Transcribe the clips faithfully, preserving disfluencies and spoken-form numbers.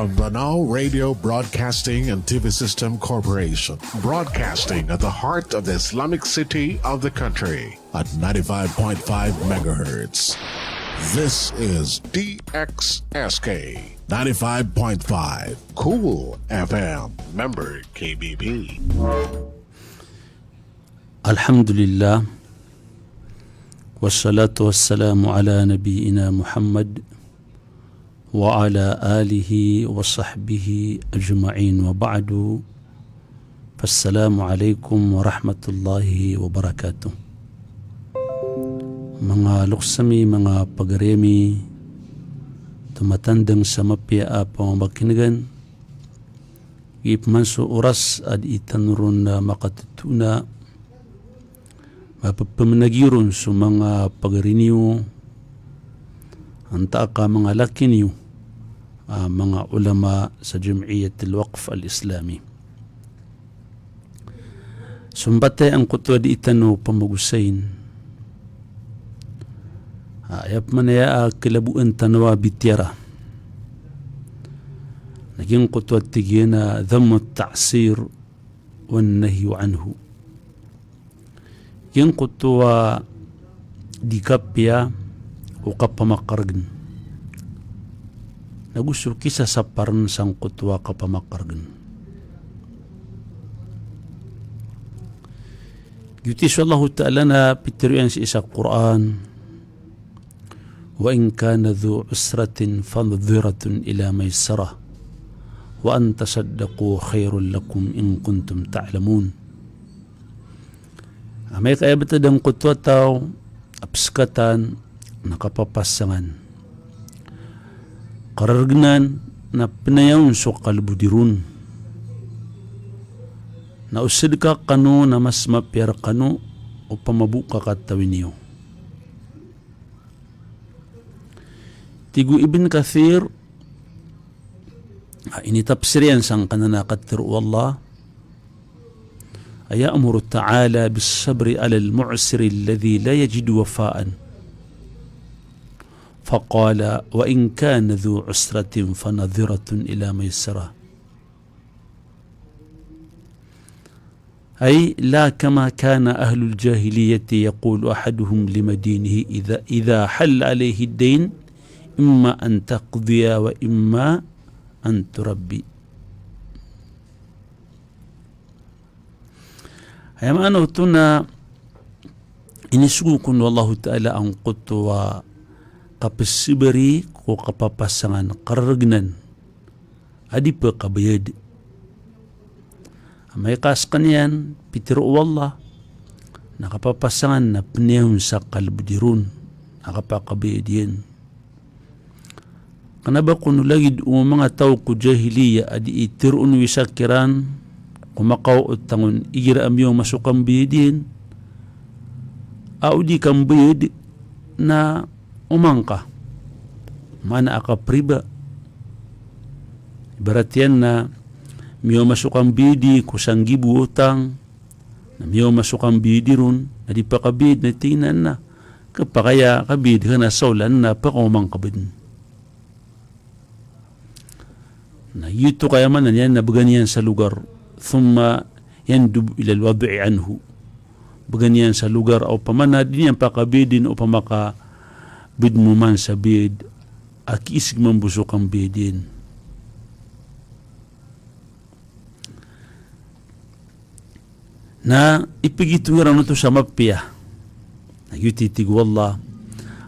Of the Now Radio Broadcasting and T V System Corporation, broadcasting at the heart of the Islamic city of the country at ninety-five point five megahertz. This is D X S K ninety-five point five Cool F M, member K B P. Alhamdulillah. Wassalatu wassalamu ala nabiyyina Muhammad wa ala alihi wa sahbihi ajma'in, wa ba'du. Fassalamu alaikum warahmatullahi wabarakatuh. Manga loks ami, manga pagari ami, tomatandang sa mapiya a pamamakingan, giya pman so oras a dii tano ron makatotona, mapepamenagi ron so manga pagari niyo, antaa ka manga laki niyo, a manga ulama sa Jam'iyatul Waqf Al-Islami. So mbata angkoto a dii tano pamagosayin, a, aya pman aya a kalaboan tano a bitiyara na giyangkoto a tig iyan a dhammut ta'sir wan nahyu anhu. Giyangkoto a di kapiya o kapamakargn, nago so kisasaparn sangkoto a kapamakargn. Giyoto i so Allahu Ta'ala na pitharo iyan sii sa Qur'an: "Wa in kana dhu usratin fanadhiratun ila maysarah, wa an tasaddaqu khairul lakum in kuntum ta'lamun." Amay ka aya btad angkoto a taw a pskatan na kapapasangan, karargnan, na pnaya on so kalbodi ron, na o sadka kano na mas mapiya rkano opama bo ka katawi niyo. Tig o Ibn Kathir, a initapsir iyan sangkanan a katharo o Allah, a ya'muru ta'ala bis-sabri 'alal mu'siri alladhi la yajidu wafa'an. Faqala: "Wa in kana dhu usratin fanadhiratun ila maysarah." Ay la kama kana ahlul jahiliyyati yaqulu ahaduhum limadinihi idha, idha halla alayhi ad-dayn, imma an taqdiya wa imma an turabbi. Aya maana oto na inisogo kon o Allahu Ta'ala angkoto a kapsabari ko kapapasangan, karargnan a di pkabayad. Amay ka skaniyan pitharo o Allah na kapapasangan na pnaya on sa kalbodi ron a kapakabayad iyan. Kna ba kon o lagid o manga taw ko jahiliya a dii tharoon o isa kiran ko makaootang on igira a miyaoma so kambayad iyan, a o di kambayad na oman ka, maana a kapriba. Ibarat iyan na miyaoma so kambayadi ko sanggibo a otang, na miyaoma so kambayadi ron na di pakabayad, na tig iyan a kapakaya kabayad ka na sa olan na pakaoman ka bn. Na giyoto kaya maana niyan na bgan iyan sa logar, thumma yandub ilal wad'i anhu. Bgan iyan sa logar a opama na di niyan pakabayadn opama ka bd mo man sa bayad a kiisg mambo so kambayad iyan. Na ipagitong iran oto sa mapiya. Na giyoto i tig o Allah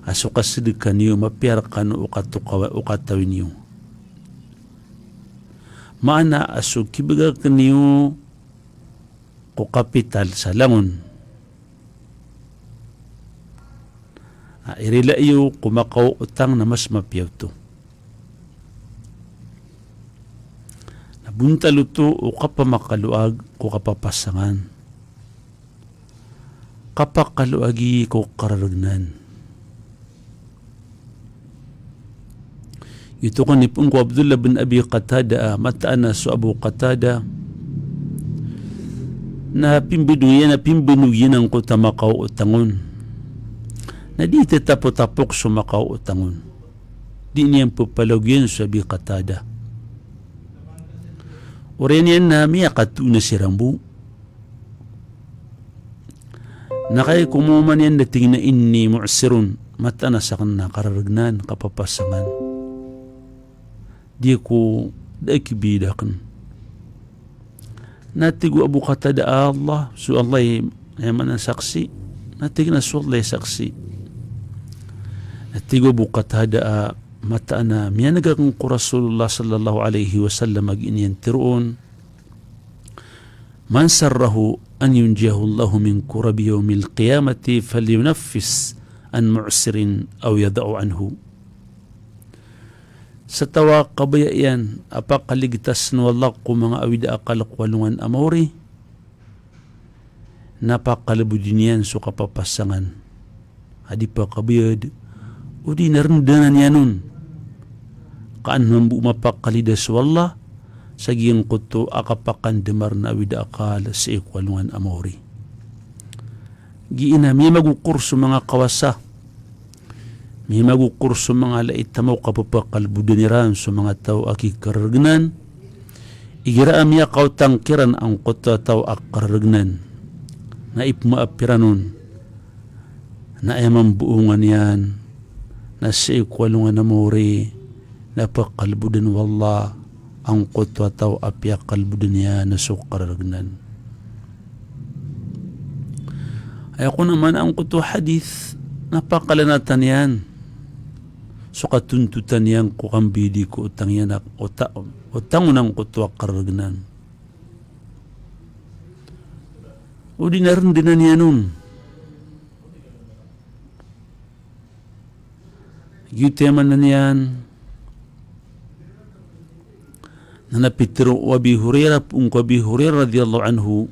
a so kasadka niyo mapiya rkano o katokawa, o katawi niyo. Maana a so kibagak niyo ko kapital sa langon a irila iyo ko makaootang na mas mapiya oto. Na bontal oto o kapamakaloag ko kapapasangan, kapakaloagi ko karargnan. Giyoto kon i pn ko Abdullah bin Abi Qatada, a mataan a so Abu Qatada na pimbanog iyan, na pimbanog iyan angkoto a makaootang on. Na di tatapotapok so makaootang on. Di niyan pphalagoyan so Abi Qatada. Oriyan iyan na miyakatoon a siran bo. Na kay ko moman iyan da tig iyan a inni mu'sirun, mataan a sakn na karargnan, kapapasangan. Di ko da a kibiyad akn. Na tig o Abu Qatada, Allah, so Allah i, aya maana saksi. Na tig iyan a so Allah i saksi. Na tig o Abu Qatada a mataan a miyaneg akn ko Rasulullah sallallahu alaihi wasallam a giya niyan tharoon: "Man sarrahu an yunjiyahullahu min kurabi yawmil qiyamati falyunaffis an mu'sirin aw yada'u anhu." Sa taw a kabaya iyan a pakaligtas o Allah ko manga awid a akal ko alongan a maori, na pakalbodn iyan so kapapasangan a di pakabayad, odi na rndanan iyan on. Ka an mambo mapakalidas o Allah sa giyangkoto a kapakandamar na awid a akal sii ko alongan a maori. Giya na miyamagokor so manga kawasa. Miyamagokor so manga lait a maori a kapapakalbodan iran so manga taw a kikarargnan. Igira a miyakaotang kiran angkoto a taw a karargnan, na ipmaap iran on, na aya mamboongan iyan na sii ko alongan a maori na pakalbodan o Allah angkoto a taw a piyakalbodan iyan na so karargnan. Aya kon a maana angkoto a hadith na pakalanatan iyan so katontotan iyan ko kambiyadi ko otang iyan a ota-, otang on angkoto a karargnan. Odi na rndanan iyan on. Giyoto i maana niyan na pitharo o Abi Hurairah, a poon ko Abi Hurairah radhiyallahu anhu,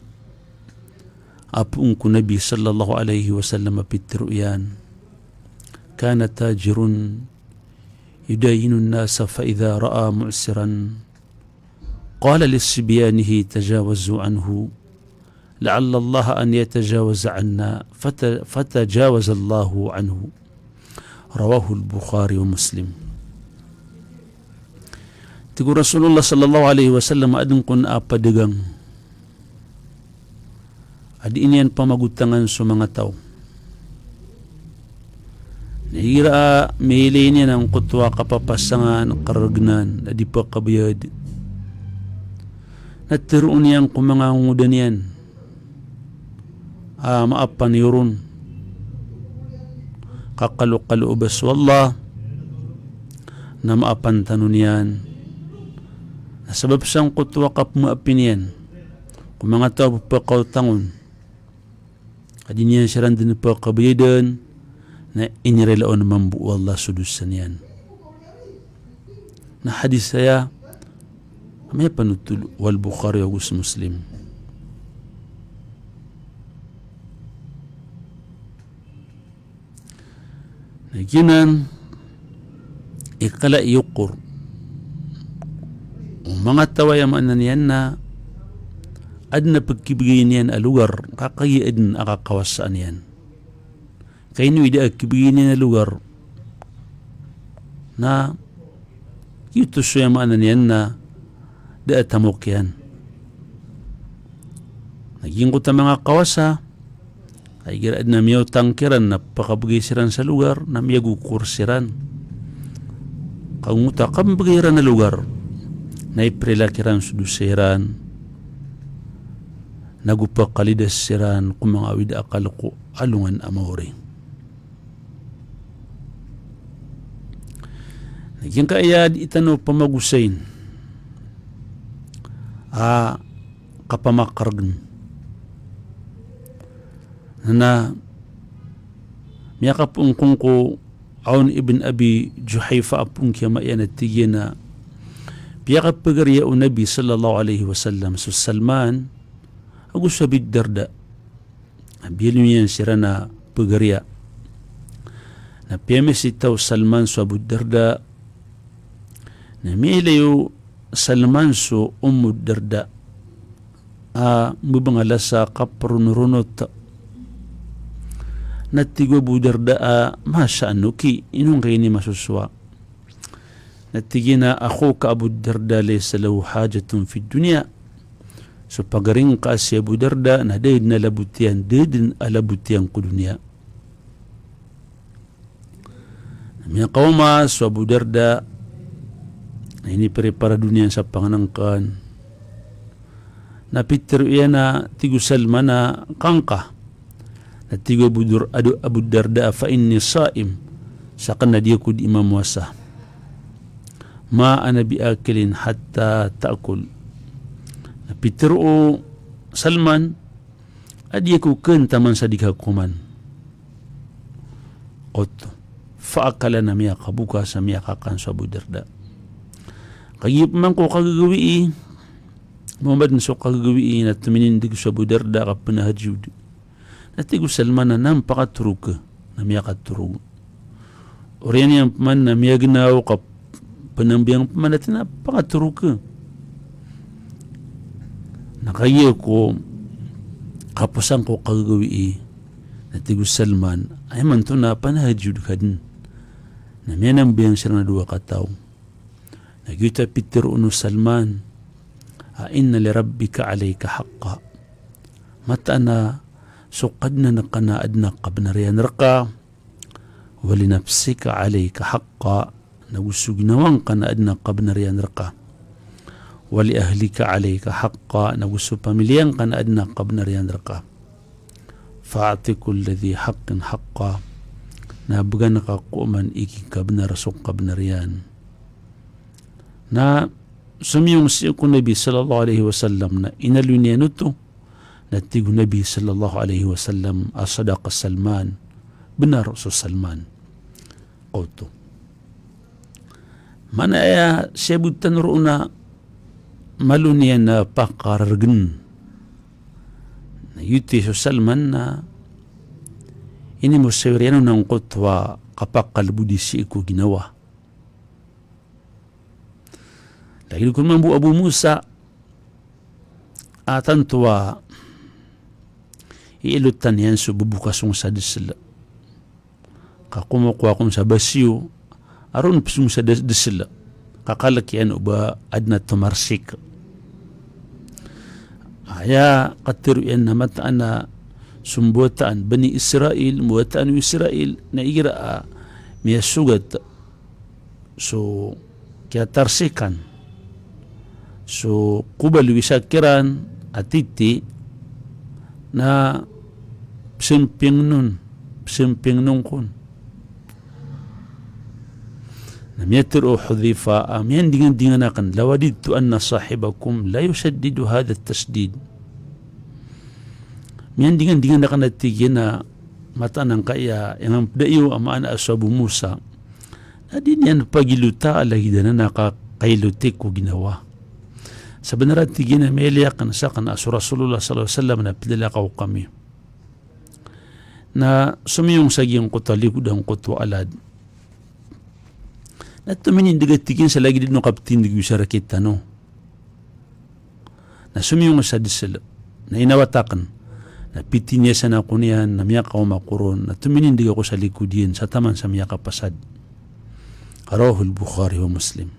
a poon ko Nabi sallallahu alaihi wasallam a pitharo iyan: "Kana tajirun yudayinu an-nasa fa idha ra'a mu'siran qala li sibyanihi tajawazu anhu, la'alla Allah an yatajawaza anna, fata-, fatajawaza Allahu anhu." Rawahul Bukhari wa Muslim. Tig o Rasulullah sallallahu alaihi wasallam a adn kon a padagang a di niyan pamagotangan so manga taw. Na igira a miyailay niyan angkoto a kapapasangan, karargnan, a di pakabayad, na tharoon iyan ko manga ngongoda niyan a maapan iyo ron. Kakalokalo o ba so Allah na maapan tano niyan. Na sabap sangkoto a kapmaapi niyan ko manga taw a pphakaotang on a di niyan siran dn pakabayadan, na inirila on mambo o Allah so dosa niyan. Na hadith aya a miyapanothol o Al-Bukhari ago so Muslim. Na giyanan i kala i okor o manga taw a aya maana niyan na adn a pkibgay niyan a logar, ka kagiya adn a kakawasaan iyan. Ka ino i da a kibgay niyan a logar na giyoto so aya maana niyan na da a tamok iyan. Na giyangkoto a manga kawasa a igira adn a miyaotang kiran na pakabgay siran sa logar, na miyagokor siran. Ka giyangkoto a kambgay iran a logar na iprila kiran so dosa iran, na go pakalidas siran ko manga awid a akal ko alongan a maori. Na giyangkaya di tano pamagosayn a kapamakargn. Na miyakapoon kon ko Awn ibn Abi Juhayfa a poon ki ama iyan a tig iyan a piyakapagariya o Nabi sallallahu alaihi wasallam so Salman ago so Abi Darda. Na biyaloy niyan siran a pagariya. Na piyamisita o Salman so Abu Darda. Na miyailay o Salman so Ummu Darda a mbabangala sa kapronoronot. Na tig o Abu Darda a, "Ma sha'nuki, ino ngka ini masosowa?" Na tig iyan a, "Akhuka Abu Darda laysa lahu hajatun fid dunya." So pagari ngka a si Abu Darda na da dn a labot iyan, da dn a labot iyan ko doniya. Na miyakaoma so Abu Darda, na iniprepara doniya sa pangnngkn. Na pitharo iyan a, tig o Salman a, "Kangka?" Na tig o Abu Dur-, Adu-, Abu Darda, "Fa inni saim." Sakn na di ako dii mamowasa. "Ma ana bi akilin hatta taakul." Na pitharo o Salman a, "Di ako kn taman sa di ka koman." Oto. Fa akala, na miyakaboka sa miyakakan so Abu Darda. Kagiya pman ko kagagawii, mambo dn so kagagawii, na tominindg so Abu Darda ka pnahajud. Na tig o Salman a, "Na mpakatorog ka?" Na miyakatorog. Oriyan iyan pman na miyagnaw ka pnambayang pman a tig iyan a, "Pakatorog ka." Na kagiya ko kaposan ko kagagawii, na tig o Salman a, "Imanto na panahajud ka dn." Na miyanambayang siran a dowa kataw. Na giyoto a pitharo o Salman a, "Inna li rabbika alayka haqqa." Mataan a so Kadnan ka na adn a kabnar iyan rka. "Wa li nafsika alayka haqqa." Na go so ginawa ngka na adn a kabnar iyan rka. "Wa li ahlika alayka haqqa." Na go so pamiliya ngka na adn a kabnar iyan rka. "Fa a'ti kulli dhi haqqin haqqa." Na bgan ka ko oman i kikabnar so kabnar iyan. Na somiyong sii ko Nabi sallallahu alayhi wasallam na inaloy niyan oto. Na tig o Nabi sallallahu alayhi wasallam a, "Sadaqa Salman." Bnar so Salman. Oto. Maana aya siyabotan roo na malo niyan a pakarargn. Na giyoto i so Salman na inimosawir iyan on angkoto a kapakalbodi sii ko ginawa. Lagid kon mambo o Abu Musa a tanto a iilotan iyan so babokasong sa dsl. Ka komokowa kon sa basiyo a ron psong sa ds-, dsl. Ka kalk iyan o ba adn a tomarsik. Aya katharo iyan na mataan a so mbawataan Bani Israil, mbawataan o Israil, na igira a miyasogat so kiyatarsikan, so kobal o isa kiran a titi, na psmping non, psmping non kon. Na miyatharo o Hudhayfa a, miyandingandingan akn, "Lawadidtu anna sahibakum la yushaddidu hadha at-tashdid." Miyandingandingan akn a tig iyan a mataan angkaya ingampda iyo a maana a so Abu Musa na di niyan pagilota a lagid anan a ka-, kailoti ko ginawa. Sabnar a tig iyan a miyailay akn sakn a so Rasulullah sallallahu alayhi wasallam na pdalakaw kami. Na somiyong sa giyangkoto a likod angkoto a alad. Na tominindg a tig iyan sa lagid o kaptindg o isa rktano. Na somiyong sa dsl, na inawat akn. Na pitiniyasan ako niyan, na miyakaoma ako ron, na tominindg ako sa likod iyan, sa taman sa miyakapasad. Rawahul Bukhari wa Muslim.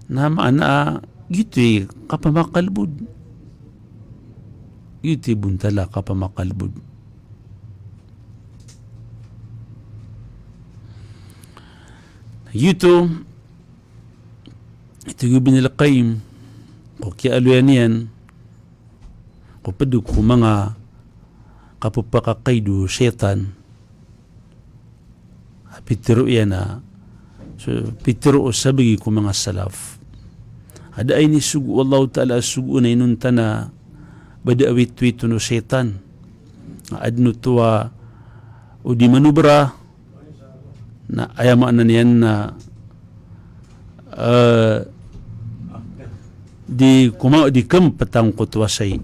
Na maana a, giyoto i kapamakalbod. Giyoto i bontal a kapamakalbod. Giyoto, tig o Ibn al-Qayyim, ko kiyaaloya niyan ko pd ko manga kapphakakaid o shaytan. Pitharo iyan a, so, pitharo o sabagi ko manga salaf a da a inisogo o Allahu Ta'ala a sogoon a inonta na ba da a witwit o shaytan. Adn oto a o di manobra, na aya maana niyan na, eh, di koma-, di kmptan angkoto a shay,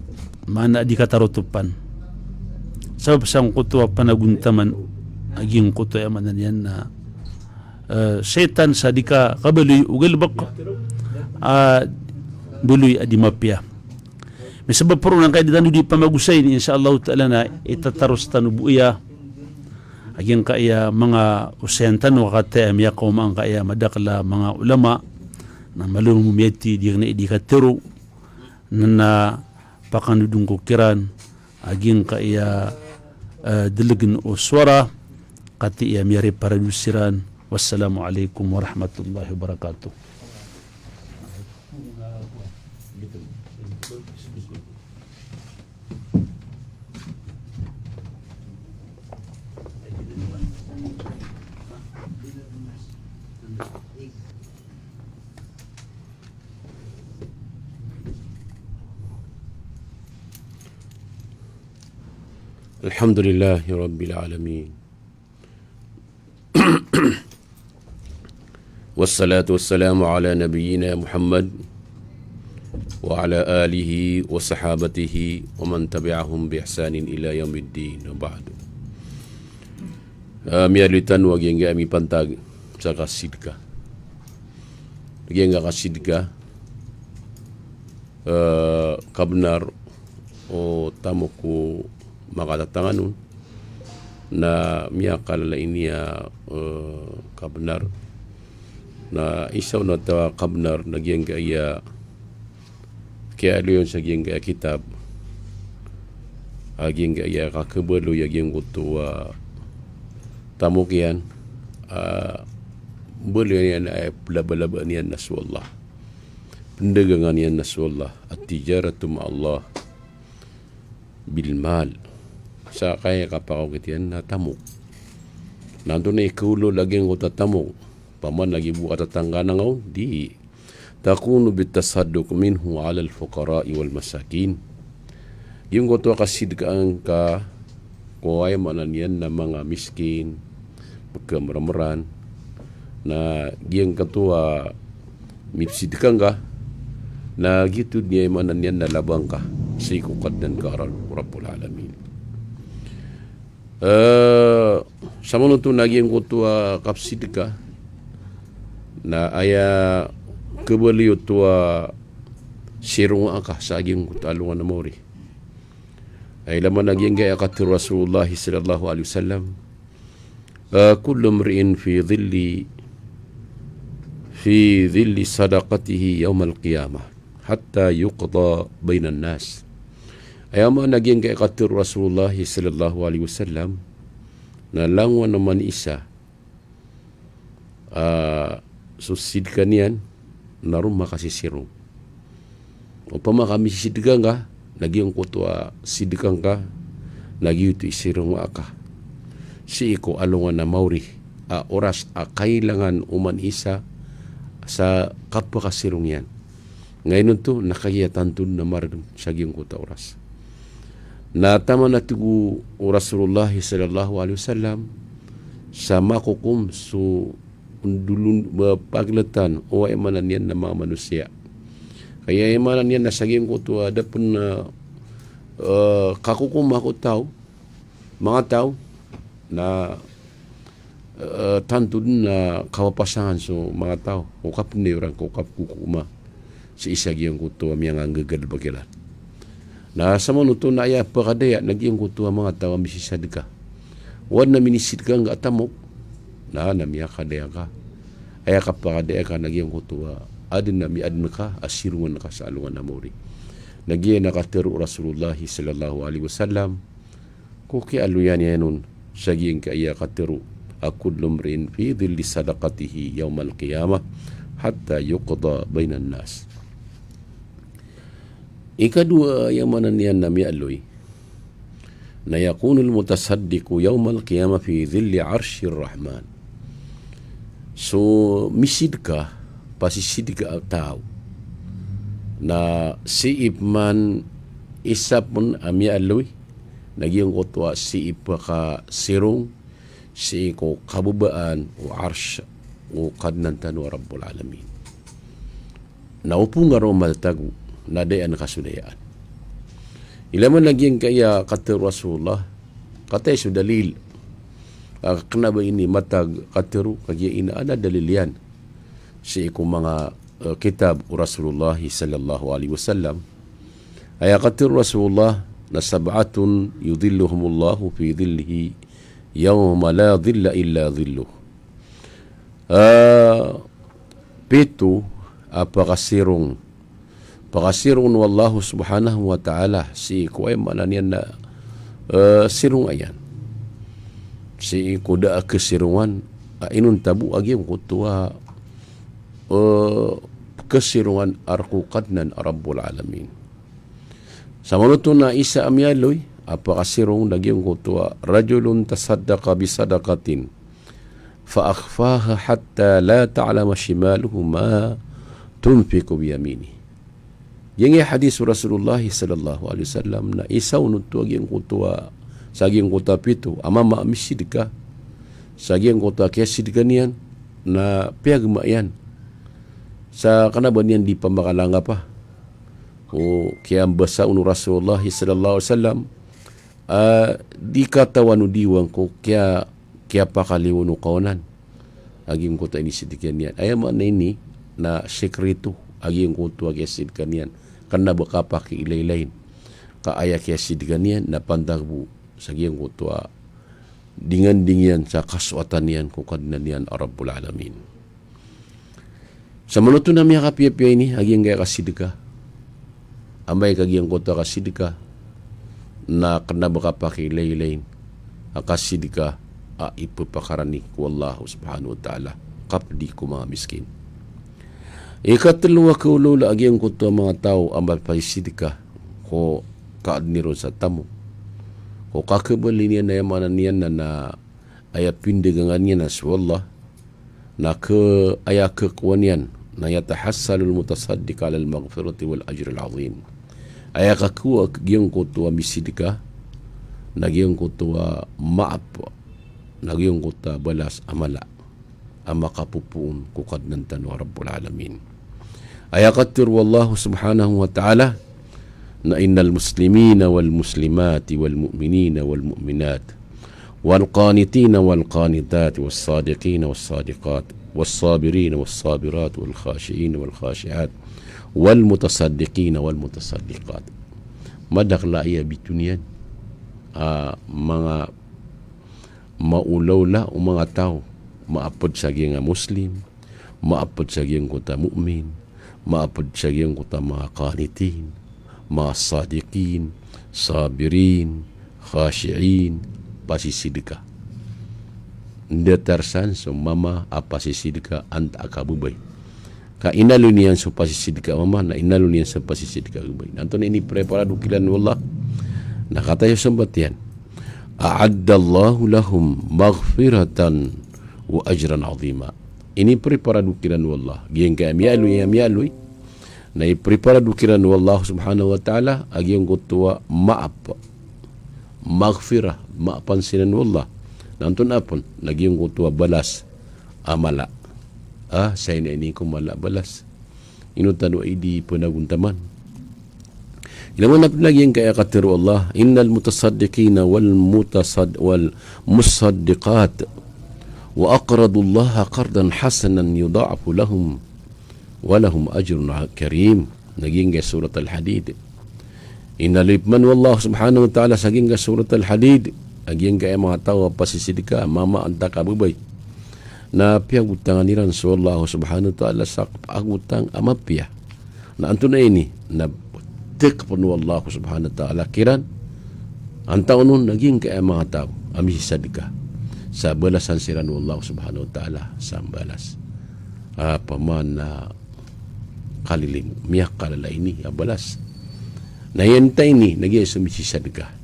maana di katarotopan. Sabap sangkoto a panagontaman a giyangkoto, aya maana niyan na, eh, shaytan sa di ka-, kabaloy o galbk a baloy a di mapiya. Misabap roo na angkaya di tano di pamagosayn, insha Allahu Ta'ala na itataros tano bo iya. A giyangkaya manga osayan tano ka kataya miyakaoma angkaya madakl a manga ulama, na malo mambo miyathay di kna i di katharo, na, na pakandodon ko kiran a giyangkaya, eh, dlgn o sowara, kataya miyariparado siran. Wassalamu alaikum warahmatullahi wabarakatuh. الحمد لله رب العالمين. والصلاة والسلام على نبينا محمد وعلى آله وصحابته ومن تبعهم بإحسان إلى يوم الدين، وبعد. Ah, miyaaloy tano a giyangkai a mipantag sa kasidka. Giyangkai a kasidka, eh, kabnar o tamok ko makatatangan on, na miyakalala ini a, eh, kabnar. Na isa on a ta-, kabnar na giyangkai a kiyaaloy on sa giyangkai a kitab a giyangkai a kakhabaloy a giyangkoto a tamok iyan, a baloy iyan a plabalaba niyan na so Allah. Pndagangan iyan na so Allah. At-tijaratu ma'allah bil mal. Sa kaya kapakaokit iyan na tamok. Na antonaa i kaolawla a giyangkoto a tamok? Opama na giya bo a tatangka na ngaw, di. Takunu bit tasadduq minhu alal fuqara'i wal masakin. Giyangkoto a kasidkaan ka ko aya maana niyan na manga miskin, pkhamrmran, na giyangkoto a mipsidka ngka, na giyoto dn i aya maana niyan na labang ka sii ko Kadnan ka a Rabbul Alamin. Eh, samanoto na giyangkoto a kapsidka, na aya khabaloy oto a sironga ka sa giyangkoto a alongan a maori. Aya ilay man a giyangkai a katharo o Rasulullah sallallahu alaihi wasallam, ah, "Kullu mri'in fi dhilli, fi dhilli sadaqatihi yawmal qiyamah, hatta yuqda bainan nas." Aya maana a giyangkai a katharo o Rasulullah sallallahu alaihi wasallam, na langon o oman i isa, ah, so sidka niyan na roo makasisirong. Opama ka misisidka ngka, na giyangkoto a sidka ngka, na giyoto i sironga ka sii ko alongan a maori, a oras a kailangan o oman i isa sa kapakasirong iyan. Ngayon oto, na kagiya tanto dn a marg sa giyangkoto a oras. Na taman a tig o Rasulullah sallallahu alaihi wasallam, sa makokom so ndolon, ba, pagltan o aya maana niyan na manga manosiya. Ka aya maana niyan na sa giyangkoto a da pn, eh, kakokoma ko taw, manga taw, na eh, tanto dn a kapapasangan so manga taw ko kapnday iran ko kapkokoma sii sa giyangkoto a miyanganggagalbk iran. Na samanoto na aya pkadaya na giyangkoto a manga taw a misisadka. O adn a minisidka ngka a tamok, na, na miyakadaya ka. Aya kapakadaya ka na giyangkoto a adn a miyaadn ka a sirongan ka sa alongan a maori. Na giyanan a katharo o Rasulullah sallallahu alaihi wasallam, ko kiyaaloyan iyan on sa giyangkaya katharo a kullu mri'in fi dhilli sadaqatihi yawmal qiyamah hatta yuqda bainan nas. Ikadowa, aya maana niyan na miyaaloy, na yakunul mutasaddiqu yawmal qiyamah fi dhilli arshir rahman. So misidka, pasisidka a taw, na sii pman isa pn a miyaaloy, na giyangkoto a sii pkasirong sii ko kababaan o Arsh o Kadnan tano a Rabbul Alamin. Na opama ka roo matatago, na da iyan kasodayaan. Ilay man a giyangkaya katharo o Rasulullah, kataya so dalil. Ah, kna ba ini matag katharo, kagiya ina adn a dalil iyan sii ko manga, eh, kitab o Rasulullah sallallahu alaihi wasallam. Aya katharo o Rasulullah na sab'atun yudhilluhumullahu fi dhillihi yawma la dhilla illa dhilluh. Ah, pito a pakasirong, pakasirong o Allah subhanahu wa ta'ala sii ko, aya maana niyan na, eh, sirong iyan. Sii ko da a kasirongan a inonta bo a giyangkoto a, eh, kasirongan a rk o Kadnan a Rabbul Alamin. Samanoto na isa a miyaaloy a pakasirong na giyangkoto a rajulun tasaddaqa bi sadaqatin fa akhfaha hatta la ta'lama shimaluhu ma tunfiqu bi yaminihi. Giyangkai a hadis o Rasulullah sallallahu alaihi wasallam na isa onoto a giyangkoto a, sa giyangkoto a pito a mama a misidka, sa giyangkoto a kiyasidka niyan na piyagma iyan sa kna ba niyan di pamakalangapa. O kiyambasa on o Rasulullah sallallahu alaihi wasallam, ah, di katawan o diwan ko kiya, kiyapakaliyo on o kawanan a giyangkoto a inisidka niyan. Aya maana ini na sikreto a giyangkoto a kiyasidka niyan. Kna ba kapakiilaylayin ka aya kiyasidka niyan na pantag bo sa giyangkoto a dinganding iyan sa kasoatan iyan ko Kadnan iyan a Rabbul Alamin. Samanoto na miyakapiyapiya ini a giyangkai a kasidka. Amay ka giyangkoto a kasidka na kna ba kapakiilaylayin a kasidka a ipphakarani ko Allah subhanahu wa ta'ala, kapdi ko manga miskin. Ikatlo a kaolawla a giyangkoto a manga taw a mapasisidka ko kaadn iron sa tamok, ko kakhabali niyan, aya maana niyan na, na aya pindagangan iyan na so Allah, na kh, aya khakowa niyan na yatahassalul mutasaddiq alal maghfirati wal ajril azim. Aya kakowa o giyangkoto a misidka na giyangkoto a maap, na giyangkoto a balas a mala a makapopoon ko Kadnan tano a Rabbul Alamin. Aya katharo o Allah subhanahu wa ta'ala na innal muslimina wal muslimati wal mu'minina wal mu'minat wal qanitina wal qanitat was sadiqina was sadiqat was sabirina was sabirat wal khashiina wal khashiat wal mutasaddiqina wal mutasaddiqat. Madakl a aya bitoon iyan a manga maolawla o manga taw, maapd sa giyangkai a Muslim, maapd sa giyangkoto a mu'min, maapd sa giyangkoto a manga qanitin, manga sadiqin, sabirin, khashi'in, pasisidka. Ndatar san so mama a pasisidka antaa ka babay. Ka inaloy niyan so pasisidka a mama, na inaloy niyan so pasisidka a babay. Na antonaa i inipreparado kiran o Allah? Na katii o sambat iyan, "A'addallahu lahum maghfiratan wa ajran azima." Inipreparado kiran o Allah. Giyangkai a miyaaloy, a miyaaloy. Na ipreparado kiran o Allah subhanahu wa ta'ala a giyangkoto a maap. Maghfirah, maapan siran o Allah. Na antonaa pn? Na giyangkoto a balas a mala. Ah, sa ini, ini ko mala a balas. Ino tano i di pnagontaman? Ilay man a pn a giyangkai a katharo o Allah, "Innal mutasaddiqina wal mutasad-, wal musaddiqat wa aqradullaha qardan hasanan yudha'afu lahum wa lahum ajrun karim." Na giyangkai a Surat Al-Hadid. Inaloy pman o Allah subhanahu wa ta'ala sa giyangkai a Surat Al-Hadid a giyangkai a manga taw a pasisidka, mama antaa ka babay, na piyagotangan iran so Allah subhanahu wa ta'ala sa kagotang a mapiya. Na antonaa ini? Na tkhpn o Allah subhanahu wa ta'ala kiran, antaa on? Na giyangkai a manga taw a misisadka, sa balasan siran o Allah subhanahu wa ta'ala sa mbalas a pman a kalilimo, miyakalala ini a balas. Na aya antaa ini? Na giya so misisadka.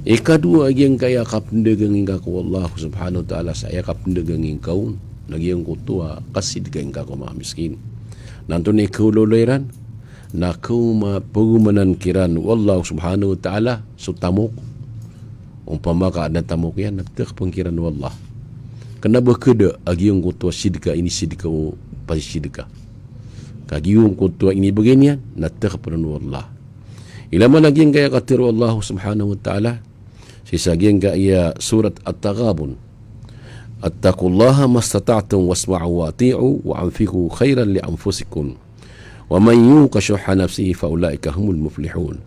Ikadowa a giyangkai a kapndagang ingka ko Allah subhanahu wa ta'ala sa aya kapndagang ingka on, na giyangkoto a kasidka ingka ko manga miskin. Na antonaa i kaolawla iran? Na khaoma, pagomanan kiran o Allah subhanahu wa ta'ala so tamok. Ompama ka adn a tamok iyan, na tkhpn kiran o Allah. Kna ba khada a giyangkoto a sidka a inisidka o pasisidka. Ka giyangkoto a inibgay niyan, na tkhpn o Allah. Ilay man a giyangkai a katharo o Allah subhanahu wa ta'ala sii sa giyangkai a Surat At-Taghabun, "Ittaqullaha mastata'tum wasma'u wa ati'u wa anfiqu khairan li anfusikum. Wa man yuqa shuhha nafsihi fa ulaika humul muflihun.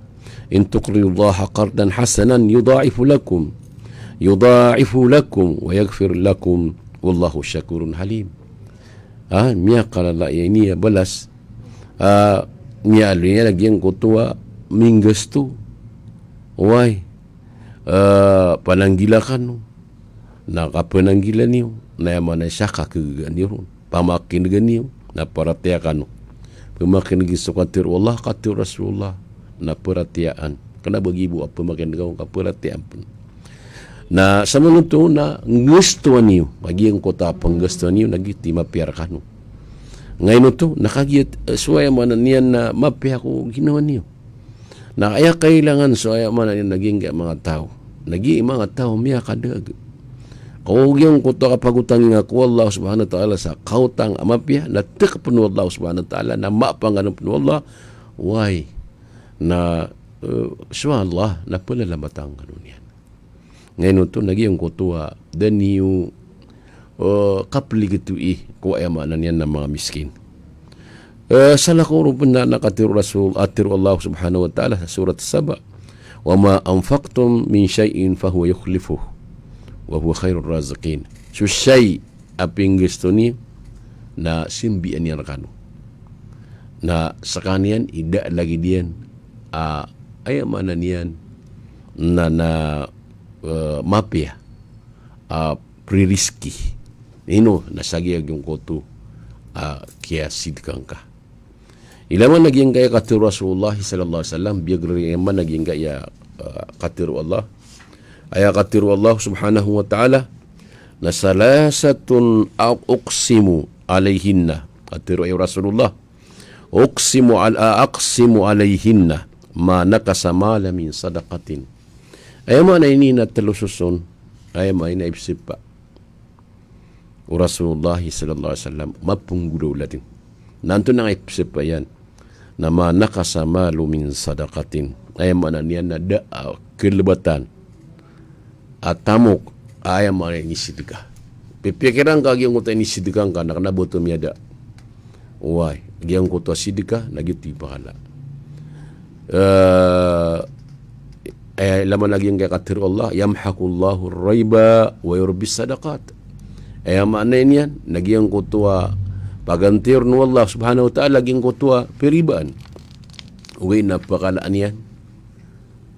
In tuqridullaha qardan hasanan yudha'ifhu lakum yudha'if lakum wa yaghfir lakum, wallahu shakurun halim. Ah, miyakalala iyan i balas. Ah, miyaaloy niyan a giyangkoto a minggasto. Oway. Ah, pananggila kano. Na kapananggila niyo, na aya maana niyan sa kagagaan iyo ron. Pamakinega niyo, na paratiyaya kano. Pamakineg so katharo o Allah, katharo o Rasulullah, na paratiyayaan. Kena ba giya bo a pamakinega on ka paratiyayaan pen. Na samanoto na nggastoan iyo, kagiya giyangkoto a penggastoan iyo, na giyoto i mapiya rekano. Ngaino oto, na kagiya, eh, so aya maana niyan na mapiya ko ginawa niyo. Na aya kailangan so aya maana niyan na giyangkai a manga taw. Na giya i manga taw miyakadaag. Kagiya giyangkoto a kapagotangi nga ko Allah subhanahu wa ta'ala sa kaotang a mapiya, na tekepen o Allah subhanahu wa ta'ala, na mapanganon pen o Allah, oway. Na, eh, so Allah, na pelalamatan kano niyan. Ngaino oto na giyangkoto a da niyo, eh, kapeligetoi ko aya maana niyan na manga miskin. Eh, salakaw ron pen na katharo o Rasul, katharo o Allah subhanahu wa ta'ala sa Surat Saba, "Wa ma anfaqtum min shay'in fahuwa yukhlifuh, wa huwa khairur raziqin." So shay' a pinggasto niyo na sambian iyan rekano. Na sekaniyan i da lagid iyan, ah, aya maana niyan na, na, eh, mapiya, ah, pririski. Ino, na sa giya giyangkoto a kiyasidka ngka. Ilay man a giyangkai a katharo o Rasulullah sallallahu alaihi wasallam, biyagari man a giyangkai a, ah, katharo o Allah. Aya katharo o Allah subhanahu wa ta'ala, na, "Salasatun uqsimu alaihinna." Katharo o Rasulullah, "Uqsimu al-, ah, uqsimu alaihinna ma naqasa malu min sadaqatin." Aya maana ini na telo soson, aya maana ini a ipsapa o Rasulullah sallallahu alaihi wasallam, mapenggolaola den. Na antonaa i ipsapa iyan? Na ma naqasa malu min sadaqatin. Aya maana niyan na da a kelebatan a tamok a aya maana inisidka. Pipikiran ka giyangkoto a inisidka ngka na kena ba oto miyada. Oway, giyangkoto a sidka, na giyoto i pahala. Eh, eh, ilay man a giyangkai a katharo o Allah, "Yamhaqullahu ar-riba wa yurbis sadaqat." Aya maana niyan, na giyangkoto a paganti ron o Allah subhanahu wa ta'ala giyangkoto a piribaan. Ogaid na pakalaan iyan,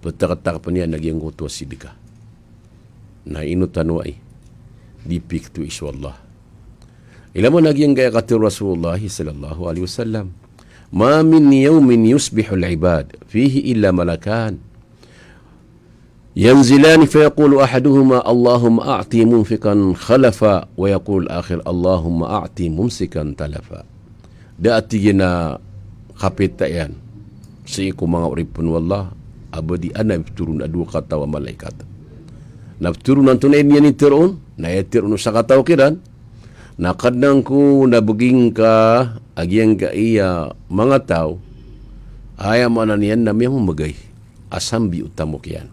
petaketakepen iyan a giyangkoto a sidka. Na ino tano ai di pikto i so Allah. Ilay man a giyangkai a katharo o Rasulullah sallallahu alaihi wasallam, "Ma min yawmin yusbihul ibad fihi illa malakan. Yanzilani fayaqulu ahaduhuma, 'Allahumma a'ti munfiqan khalafa,' wa yaqulu al-akhar, 'Allahumma a'ti mumsikan talafa.'" Da a tig iyan a kapita iyan sii ko manga oripen o Allah a ba di aden a pitoron a dowa kataw a malaikat. Na pitoron antonaa i niyan i teroon, na aya teroon o sakataw kiran, na Kadnan ko, na begi ngka a giyangkai a manga taw a aya maana niyan na miyamamagay a sambi o tamok iyan.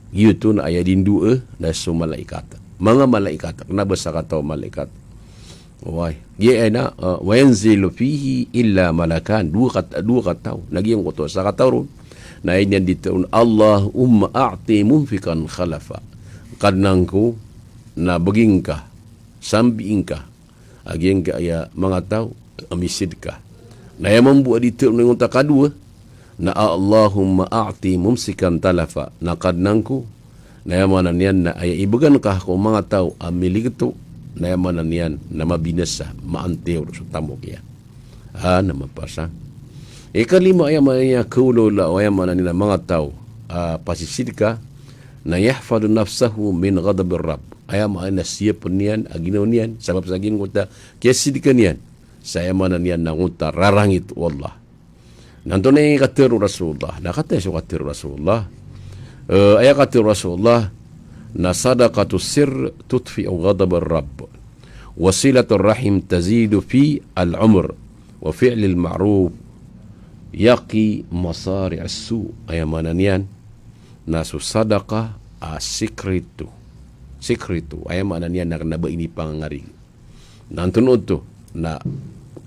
Giyoto na aya di ndoa na so malaikat. Manga malaikat, kena ba sakataw a malaikat. Oway. Giya aya na, ah, wa yanzilu fihi illa malakan. Dowa kat-, dowa kataw. Na giyangkoto a sakataw ron, na aya niyan di teroon, "Allahumma a'ti munfiqan khalafa." Kadnan ko, na begi ngka, sambii ngka a giyangkai a manga taw a misidka. Na aya mambo a di teroon o giyangkoto a kadowa na, "Allahumma a'ti mumsikan talafa." Na Kadnan ko, na aya maana niyan na aya ibegan ka ko manga taw a miligeto, na aya maana niyan na mabinasa, maantiyor so tamok iyan. Ah, na mapasang. Ikalima, aya maana niyan a kaolaola o aya maana niyan a manga taw a pasisidka, na yahfadhu nafsahu min ghadabir Rabb. Aya maana niyan na siyapen iyan a ginawa niyan sabap sa giyangkoto a kiyasidka niyan sa aya maana niyan na giyangkoto a rarangit o Allah. Na antonaa i katharo o Rasulullah? Na kataya so katharo o Rasulullah. Eh, aya katharo o Rasulullah, na, "Sadaqatus sirr tutfi'u ghadabar Rabb, wa silatur rahim tazidu fil umr, wa fi'lul ma'ruf yaqi masari'as su." Aya maana niyan na so sadaka a sikreto. Sikreto, aya maana niyan na kena ba inipangangarig. Na antonaa oto? Na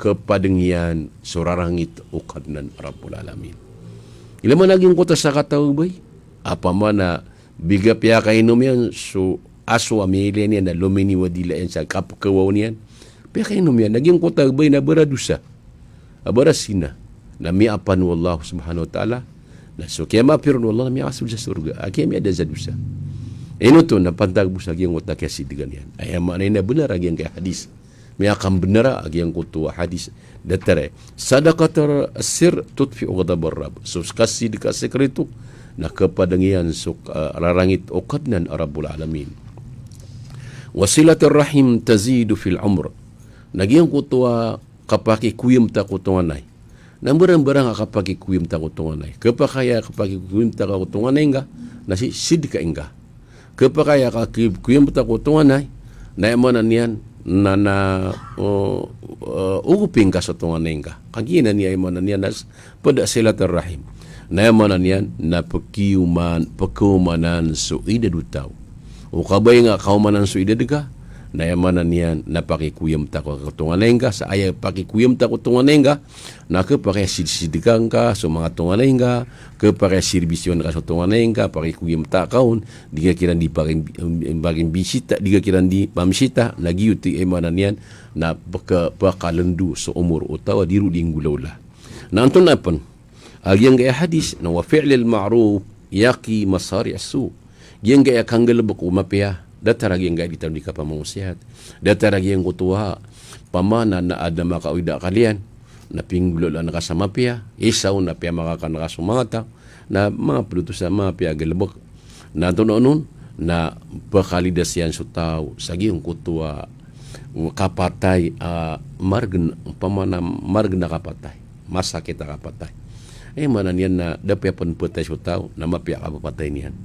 kepadeng iyan so rarangit o Kadnan a Rabbul Alamin. Ilay man a giyangkoto a sakataw a babay, apamana biga piyakainom iyan so aso a miyailay niyan na lominiwad i ila iyan sa kapkawaw niyan. Piyakainom iyan, na giyangkoto a babay na baradosa. A barasina. Na miyaapan o Allah subhanahu wa ta'ala. Na so kiyamapiron o Allah na miyakasold sa sorga. A kiyamiyada sa dosa. Ino oto na pantag bo sa giyangkoto a kiyasidkan iyan. Aya maana niyan na bnar a giyangkai a hadis. Miyakambnar a giyangkoto a hadis. Datar e. Sadaqatus sirr tutfi'u ghadabar rabb. So kasidka a sekreto na kapadang iyan so, ah, rarangit o Kadnan a Rabbul Alamin. Wa silatur rahim tazidu fil umr. Na giyangkoto a kapakikoyemta ko tonganay. Na mbarang-mbarang a kapakikoyemta ko tonganay. Khapakay a kapakikoyemta ko tonganay nga, na si, sidka ingka. Khapakay a kapakikoyemta ko tonganay, na aya maana niyan, na, na, o, o, ogopi ngka so tonganay nga. Kagiya na niyan aya maana niyan na s-, pd a silatur rahim. Na aya maana niyan, na pkiyoman, pkhaomanan so idad o taw. O kabaya nga kaomanan so idad ka, na aya maana niyan, na pakikoyemta ko tonganay nga, sa aya pakikoyemta ko tonganay nga, na khapakay a sid-, sidka ngka so manga tonganay nga, khapakay a sirbisyoan ka so tonganay nga, pakikoyemta ka on, di ka kiran di pakim-, pakimbisita, di ka kiran di pamisita, na giyoto i aya maana niyan, na pka-, pkalndo so omor o taw a di ron di nggolawla. Na antonaa pn, a giyangkai a hadis, na wa fi'lul ma'ruf yaqi masari'as su'. Giyangkai a kanggalbk o mapiya, datar a giyangkai a di tano di kapamangosiyat. Datar a giyangkoto a, pamana na adn a makaoy da kaliyan, na pinggolaolaan ka sa mapiya, isa on na piyamakakan ka so manga taw, na manga pd oto sa mapiya a galbk. Na antonaa on, na pkalidas iyan so taw sa giyangkoto a kapatay a margn, pamana margn a kapatay, masakit a kapatay. Aya maana niyan na da piya pn patay so taw, na mapiya a kapatay niyan.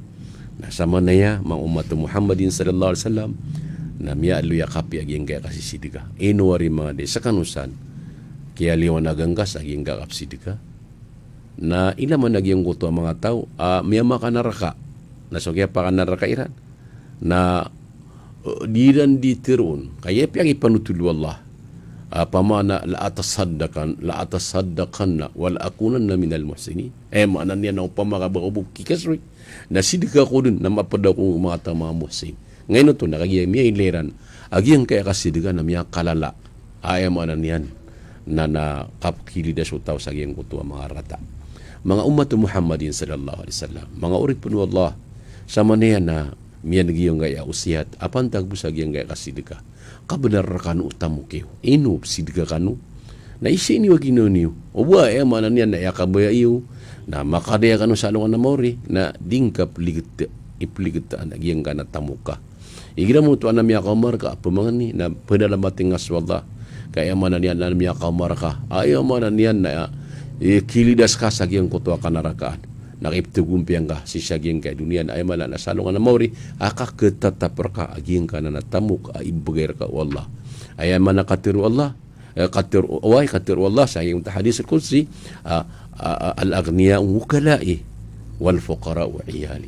Na samanaya, manga ummat o Muhammadin sallallahu alaihi wasallam, na miyaaloy a kapiya a giyangkai a kasisidka. Ino ari manga di, skano san kiyaliwanagan ka sa giyangkai a kapsidka. Na ilay man a giyangkoto a manga taw a miyamakanaraka. Na so kiyapakanaraka iran na, eh, di iran di tharoon. Ka aya piyakipanotol o Allah. A pamana la atasaddaqan, la atasaddaqanna wa la akunanna minal muhsinin. Aya maana niyan na opama ka ba o bo kikasoy, na sidka ko dn, na mapd ako manga taw a manga muhsin. Ngaino oto na kagiya miyailay iran a giyangkai a kasidka na miyakalala. Aya maana niyan na, na kapkilidas o taw sa giyangkoto a manga rata. Manga ummat o Muhammadin sallallahu alaihi wasallam, manga oripn o Allah, samanaya na miyan giyangkai a osiyat a pantag bo sa giyangkai a kasidka. Kabnar rkano o tamok iyo. Ino sidka kano? Na isii niyo a ginawa niyo. O ba, aya maana niyan na aya kabaya iyo na makadaya kano sa alongan a maori, na di ngka pligta, ipligtaan a giyangkanan a tamok ka. Igira mo oto a adn a miyakaoma rka a pamangni, na pdalamati ngka so Allah. Ka aya maana niyan na adn a miyakaoma rka, aya maana niyan na, eh, kilidas ka sa giyangkoto a kanarakaan. Na kiptagompiya ngka sii sa giyangkai a doniya, na aya maana na sa alongan a maori a kakhatatap rka a giyangkanan a tamok a ibgay rka o Allah. Aya maana katharo o Allah, eh, katharo, oway, katharo o Allah sa giyangkoto a hadith al-qudsi, ah, ah, ah, "Al-aghniya'u wukalai, wal fuqara'u iyali."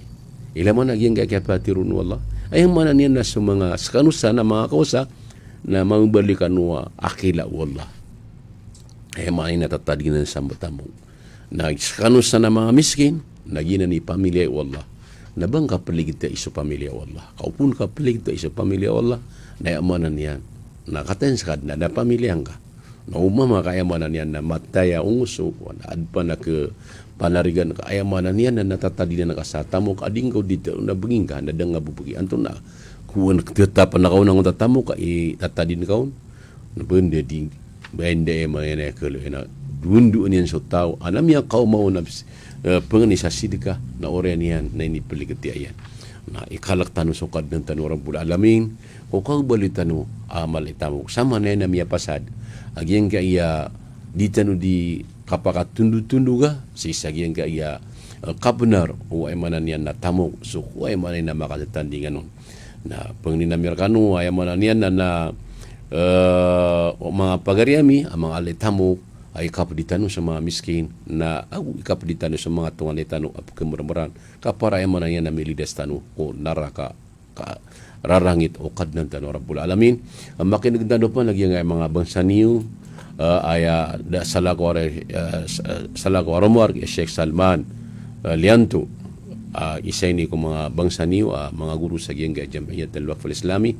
Ilay man a giyangkai a kiyapatharoon o Allah. Aya maana niyan na so manga skano san a manga kaosa na mambaloy kano a akila o Allah. Aya maana niyan na tatadinan sa tamok. Na skano san a manga miskin, na giyanan i pamilya o Allah. Na ba ngka pligta i so pamilya o Allah. Ka opama ka pligta i so pamilya o Allah, na aya maana niyan na katii skano na da pamilya ngka. Na opama ka aya maana niyan na matay a ongoso, na adn pn a khapanarigan ka, aya maana niyan na tatadinan ka sa tamok a di ngka on di tharoon a bgi ngka, na da ngka bo bgi. Antonaa, kowan, tetap na kaon angkoto a tamok a itatadin ka on. Na ba anda di, ba anda, aya maana niyan na kalo, na dowandowan iyan so taw a na miyakaoma on a, eh, pangni sa sidka, na oriyan iyan na inipligta iyan. Na ikalk tano so Kadnan tano a Rabbul Alamin ko kabaloy tano a amal i tamok. Samanaya na miyapasad a giyangkai a di tano di kapakatondotondoga sii sa giyangkai a, eh, kabnar o, aya maana niyan na tamok, so, aya maana niyan na makatatandingan on. Na pangnin ami rkano, aya maana niyan na, na, eh, o manga pagari ami a manga ali tamok a ikapdi tano so manga miskin, na ago ikapdi tano so manga tonganay tano a pkhamarmaran, ka para, aya maana niyan na, milidas tano ko naraka, ka rarangit o Kadnan tano a Rabbul Alamin. A makin'g tano pn a giyangkai a manga bangsa niyo, eh, aya da salakaw a, eh, sa-, salakaw a rowar i Sheikh Salman, eh, Lianto. Ah, isa ini ko manga bangsa niyo, ah, manga goro sa giyangkaya Jam'iyat al-Waqf al-Islami,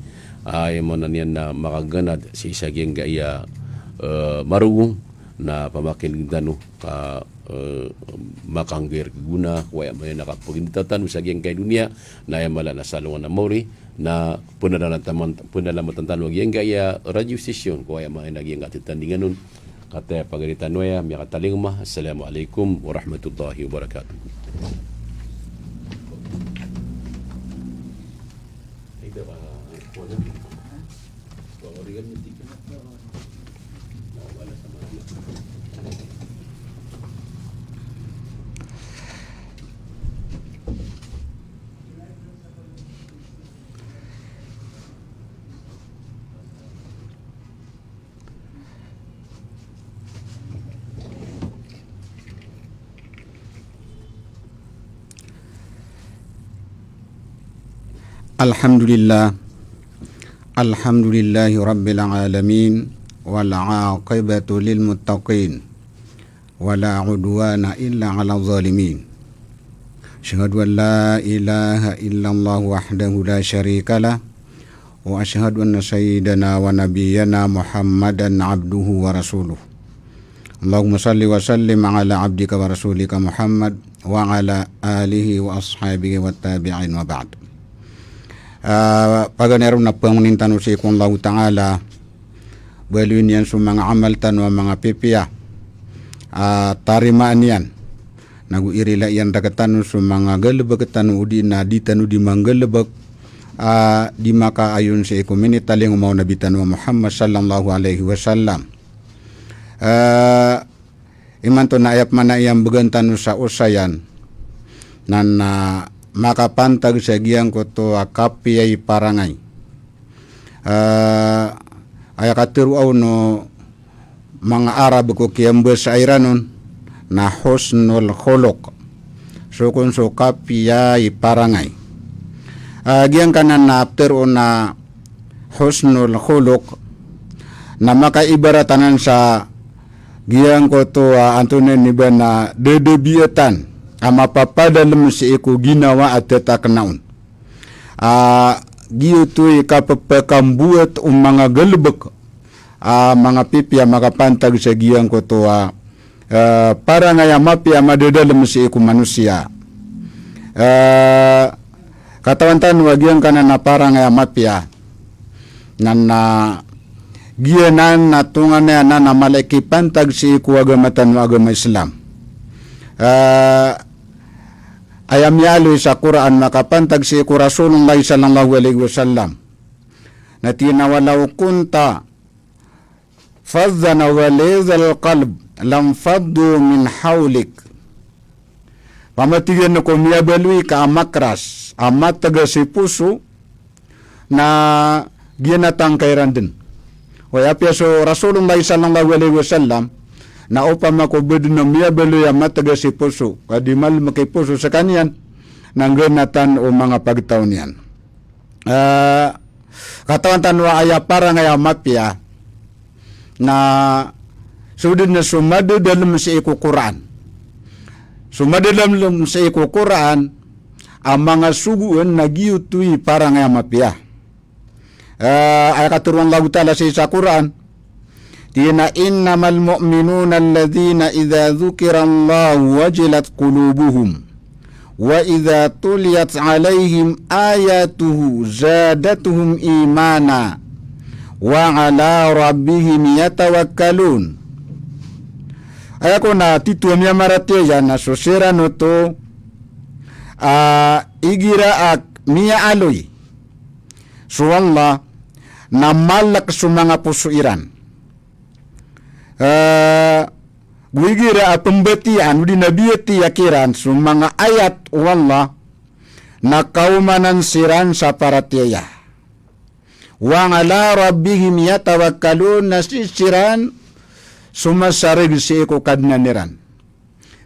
ah, aya maana niyan na makaganad sii sa giyangkaya, eh, marogong na pamakinegen tano ka, eh, makangger gona, ko aya maana niyan na kapagindatan tano sa giyangkaya doniya, na aya mala na salongan a maori, na penadala taman, penadala matan tano a giyangkaya radio station, ko aya maana niyan na giyangkaya titandingan on, Kataya pagari tano aya miyakatalingoma. Assalamu alaikum warahmatullahi wabarakatuh. Alhamdulillah. Alhamdulillahi rabbil alamin. Wal aqibatu lil muttaqin. Wala udwana illa ala zalimin. Ashhadu an la ilaha illallah wahdahu la sharika lah. Wa ashhadu anna sayyidana wa nabiyyana Muhammadan abduhu wa rasuluh. Allahumma salli wa sallim ala abdika wa rasulika Muhammad wa ala alihi wa ashabihi wa tabi'in wa ba'd. Ah, paganay ron na pangonin tano sii ko Allahu Ta'ala, baloyin iyan so manga amal tano a manga pipiya, ah, tarimaan iyan. Nago irila iyan rektano so manga galebek tano odi na di tano di manggalebek, ah, di makaayon sii ko minitalingoma o Nabi tano a Muhammad sallallahu alaihi wasallam. Ah, imanto na aya pman a iyambegan tano sa osayan na, na makapantag sa giyangkoto a kapiya i parangay. Ah, aya katero aw o manga Arab ko kiyambasa iran on na husnul khuluq. So kon so kapiya i parangay. Ah, giyangkanan a petero on a husnul khuluq na makaibarat anan sa giyangkoto a antonaa ini ba na dedebiyatan a mapapadalem sii ko ginawa a tetakena on. Ah, giyoto i kapepekambuwat o manga galebek a manga pipiya makapantag sa giyangkoto a, eh, parangay a mapiya a madadalem sii ko manosiya. Eh, katawan tano a giyangkanan a parangay a mapiya na, na giyanan na tonganay anan a mala i kipantag sii ko agama tano a agama Islam. Eh, aya miyaaloy sa Qur'an makapantag sii ko Rasulullah sallallahu alaihi wasallam. Na tig iyan a, "Walaw kunta fazzan ghalizal qalb lanfaddu min hawlik." Pamatigan ko miyabaloy ka a makras, a mategas i poso, na giya na tangkay iran den. Oway, apiya so Rasulullah sallallahu alaihi wasallam, na opama ko ba den a miyabaloy a mategas i poso, ka di malemek i poso sekaniyan, na nggenatan o manga pagtaw niyan. Eh, katawan tano a aya parangay a mapiya na so den na so madadalem sii ko Qur'an. So madadalem sii ko Qur'an a manga sogoan na giyoto i parangay a mapiya. Eh, aya katero o Allahu Ta'ala sii sa Qur'an, tig iyan a, "Innamal mu'minuna alladhina idha dhukirallahu wajilat qulubuhum, wa idha tuliyat alaihim ayatuhu zadatuhum imana, wa ala rabbihim yatawakkalun." Aya kon a titho a miyamaratiyaya na so siran oto a igira a miyaaloy so Allah na malek so manga poso iran. Eh, go igira a pembatiyaan odi na biyatiya kiran so manga ayat o Allah na kaomanan siran sa paratiyaya. Wa ala rabbihim yatawakkalun, na sii siran somasareg sii ko Kadnan iran.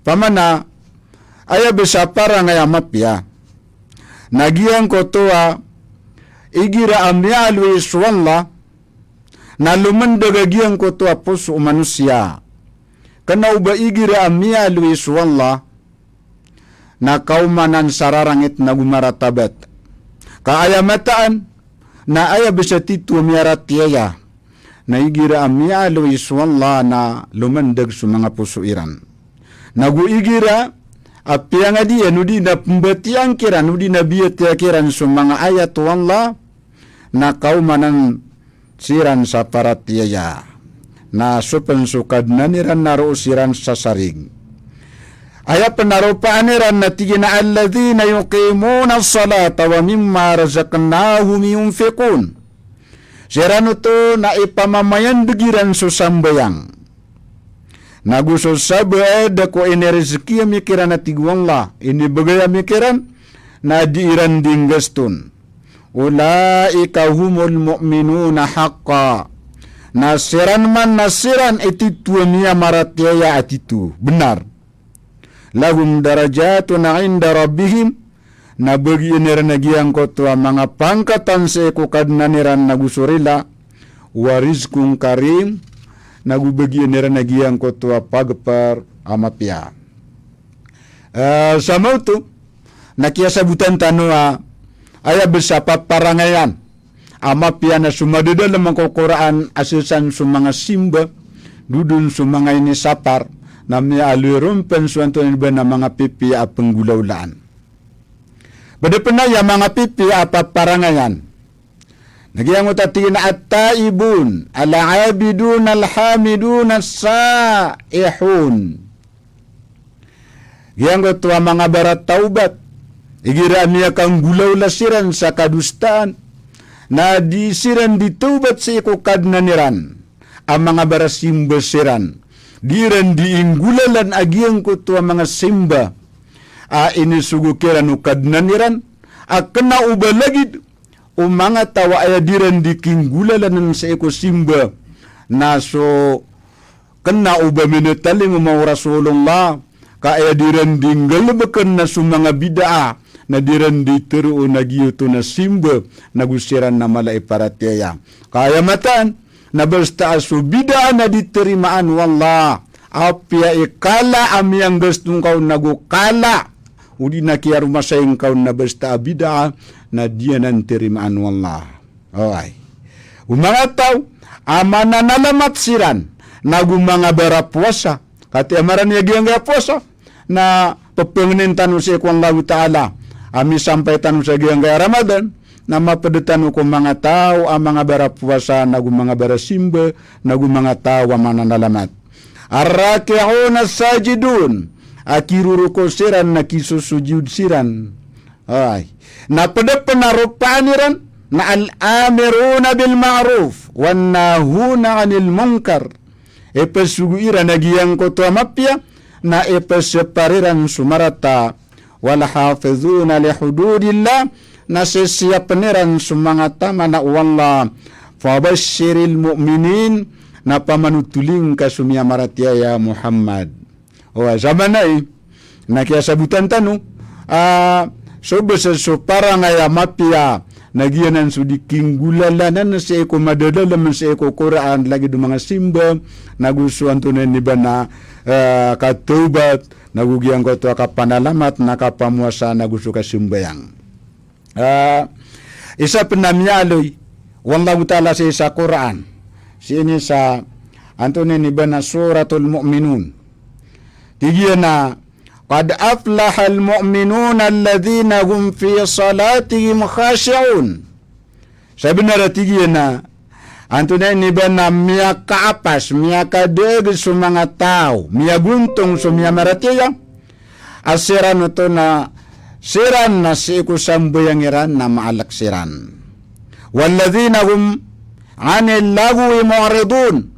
Pamana, aya bes a parangay a mapiya na giyangkoto a igira a miyaaloy so Allah na lomendag a giyangkoto a poso o manosiya. Kena o ba igira a miyaaloy so Allah na kaomanan sa rarangit nago maratabat. Ka aya mataan, na aya bes a titho a miyaratiyaya, na igira a miyaaloy so Allah na lomandag so manga poso iran. Nago igira a piyangadian odi na pembatiyaan kiran odi na biyatiya kiran so manga ayat o Allah, na kaomanan siran sa paratiyaya. Na so pen so Kadnan iran na roo siran sa sarig. Aya pen a ropaan iran na tig iyan a, "Alladhina yuqimuna as-salata wa mimma razaqnahum yunfiqun." Siran oto na ipamamayandeg iran so sambayang. Nago so sabaad ko inirizki ami kiran a tig o Allah, inibegay ami kiran, na di iran di nggaston. Ulaika humul mu'minuna haqqa. Na siran man na siran i titho a miyamaratiyaya a titho, benar. Lahum darajatun inda rabbihim, na bagian iran a giyangkoto a manga pangkatan sii ko Kadnan iran nago so rila, wa rizqun karim, nago bagian iran a giyangkoto a pagpar a mapiya. Eh, sa maoto, na kiyasabotan tano a, aya bes a paparangayan a mapiya na so madadalem ko Qur'an a sii san so manga simba, dodon so manga inisapar, na miyaaloy ron pen so antonaa ini ba na manga pipiya a penggolawlaan. Ped pen aya manga pipiya a paparangayan. Na giyangkoto a tig iyan a at-taibun, al-abidun, al-hamidun, as-saihun. Giyangkoto a manga baratawbat, igira a miyakanggolawla siran sa kadosaan, na di siran di tawbat sii ko Kadnan iran, a manga barasimba siran, di iran di inggolalan a giyangkoto a manga simba, a inisogo kiran o Kadnan iran, a kena o ba lagid o manga taw a aya di ran di kinggolalanan sii ko simba, na so kena o ba minitalingoma o Rasulullah, ka aya di ran di nggalebeken na so manga bid'ah, na di ran di teroon a giyoto na simba, nago siran na mala i paratiyaya. Ka aya mataan, na basta a so bid'ah na di terimaan o Allah, apiya i kala a miyanggasto ngka on nago kala odi na kiyaromasay ngka on na basta a bid'ah, na di anan terimaan o Allah. Oway. O manga taw a mananalamat siran, nago manga barapowasa. Katii a marani a giyangkaya powasa, na pepengenen tano sii ko Allahu Ta'ala a misampay tano sa giyangkaya Ramadan, na maped tano ko manga taw a manga barapowasa, nago manga barasimba, nago manga taw a mananalamat. Ar-raki'un as-sajidun, a kiroroko siran na kisosojod siran. Ay. Na ped pen a ropaan iran na al-amiruna bil ma'ruf wan nahuna anil munkar. Ipesogo iran a giyangkoto a mapiya, na ipesepar iran so marata. Wal hafizuna li hududillah, na sisiyapen iran so manga tamana o Allah. Fabashshiril mu'minin, na pamanotoling ka so miyamaratiyaya Muhammad. O, sa maana i, na kiyasabotan tano, a, so bes so parangay a mapiya, na giyanan so di kinggolalanan sii ko madadalem sii ko Qur'an, lagid o manga simba, nago so antonaa ini ba na, eh, katawbat, nago giyangkoto a kapanalamat, na kapamowasa, nago so kasimbayang. Ah, isa pen a miyaaloy o Allahu Ta'ala sii sa Qur'an, sii ini sa antonaa ini ba na Suratul Mu'minun. Tig iyan a, "Qad aflahal mu'minuna alladhina hum fi salatihim khashi'un." Sabenar a tig iyan a, antonaa ini ba na miyakaapas, miyakadaag so manga taw, miyagontong so miyamaratiyaya, a siran oto na, siran na sii ko sambayang iran na maalek siran. Walladhina hum anil laghwi mu'ridun.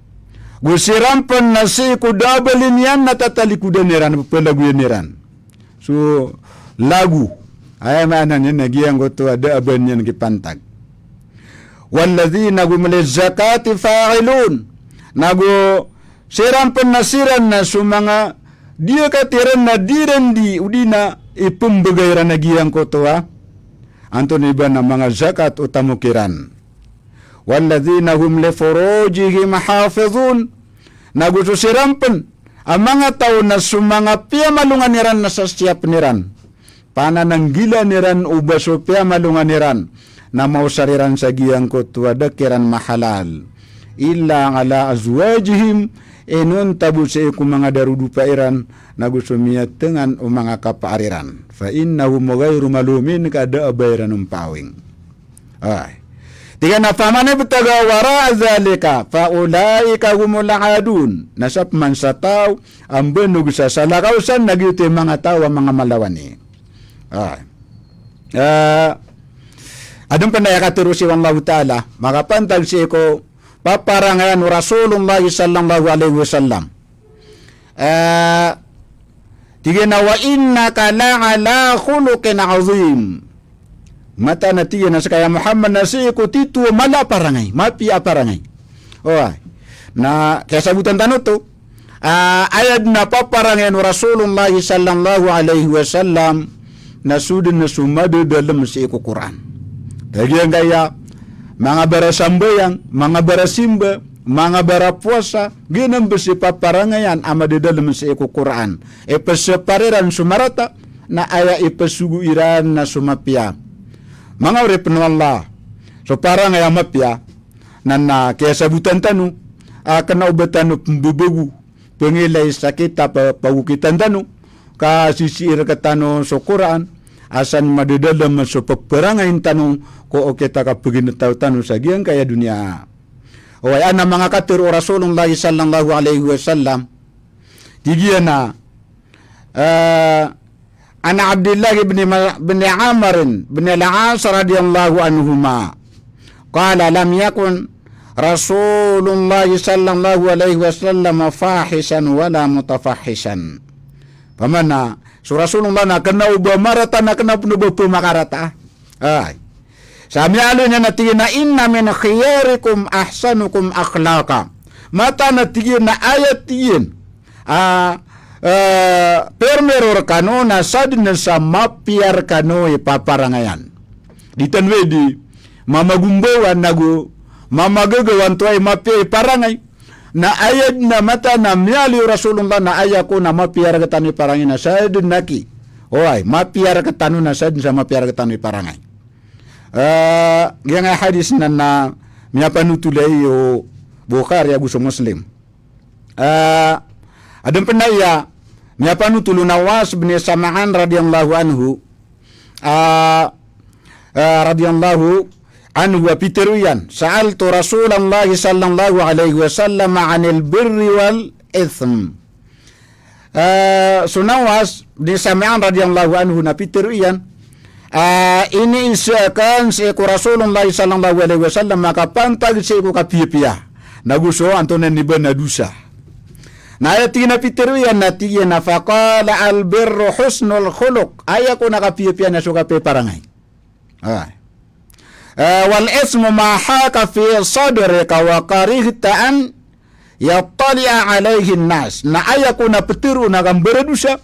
Go siran pen na sii ko da a balen iyan na tatalikodan iran, pepelagoyan iran. So laghw, aya maana niyan na giyangkoto a da a ba niyan kipantag. Walladhina hum lizzakati fa'ilun. Nago siran pen na siran na so manga di a katii ran na di ran di, odi na ipembegay ran a giyangkoto a antonaa ini ba na manga zakat o tamok iran. Walladhina hum li furujihim hafidhun. Nago so siran pen a manga taw na so manga piyamalongan iran na sasiyapen iran. panananggilaan iran o ba so piyamalongan iran na maosar iran sa giyangkoto a da kiran mahalal, illa ala azwajihim, inonta bo sii ko manga darodopa iran, nago so miyatengan o manga kapaar iran. Fa innahum ghairu malumin, ka da a ba iran ompawing. Ay. Tig iyan a, faman ibtagha wara'a dhalika fa ulaika humul adun. Na sapeman sa taw a mbanog sa salakaw san, na giyoto i manga taw a manga malawani. Ay. Ah, adn pn a aya katharo sii o Allahu Ta'ala, makapantag sii ko paparangayan o Rasulullah sallallahu alaihi wasallam. Eh, tig iyan a, "Wa innaka la ala khuluqin azim." Mataan a tig iyan a ska ya Muhammad na sii ko titho a mala a parangay, mapiya a parangay. Oway. Na kiyasabotan tano oto, ah, aya dn a paparangayan o Rasulullah sallallahu alaihi wasallam, na so dn so madadalm sii ko Qur'an. Kagiya giyangkaya, manga barasambayang, manga barasimba, manga barapowasa, giyanan bs i paparangayan a madadalm sii ko Qur'an. Ipsapar iran so marata, na aya ipsogo iran na so mapiya. Manga oripn o Allah, so parangay a mapiya, na, na kiyasabotan tano, a kna o ba tano pmbabago, pngilay sa kitab a pagokitan tano, ka sisii rktano so Qur'an, a san madadalm so pparangayn tano ko okit a kapagintaw tano sa giyangkaya doniya. Oway, adn a manga katharo o Rasulullah sallallahu alaihi wasallam, tig iyan a, eh, An Abdillah ibn Ma-, ibn Amr ibn al-As radhiyallahu anhuma. Qala, lam yakun Rasulullah sallallahu alaihi wasallam fahishan wala mutafahishan. Pamana, so Rasulullah na kna o ba marata, na kna pn o ba pmakarata. Ay. Sa miyaaloy niyan a tig iyan a, "Inna min khiyarikum ahsanukum akhlaqa." Mataan a tig iyan a aya tig iyan a, eh, pirmiro rkano na sadn sa mapiya rkano i paparangayan. Di tano di mamagombawan ago mamagagawan to a mapiya i parangay. Na aya dn a mataan a miyaaloy o Rasulullah na aya kon a mapiya rktano i parangay na sadn aki. Oway, mapiya rktano na sadn sa mapiya rktano i parangay. Eh, giyangkaya hadis na, na miyapanotol aya o Bukhari ago so Muslim. Eh, adn pn aya miyapanotol o Nawas bin Sam'an radhiyallahu anhu, ah, ah, radhiyallahu anhu a pitharo iyan, "Sa'altu Rasulallah sallallahu alaihi wasallam anil birri wal ithm." Ah, so Nawas bin Sam'an radhiyallahu anhu na pitharo iyan, ah, iniiza akn sii ko Rasulullah sallallahu alaihi wasallam a kapantag sii ko kapiyapiya, nago so antonaa i ba na dosa. Na aya tig iyan a pitharo iyan na tig iyan a, faqala, "Al birru husnul khuluq." Aya kon a kapiyapiya na so kapiya i parangay. Ah. Eh, "Wal ithmu ma haka fi sadrika wa karihta an yattali'a alaihin nas." Na aya kon a ptharoon a kambaradosa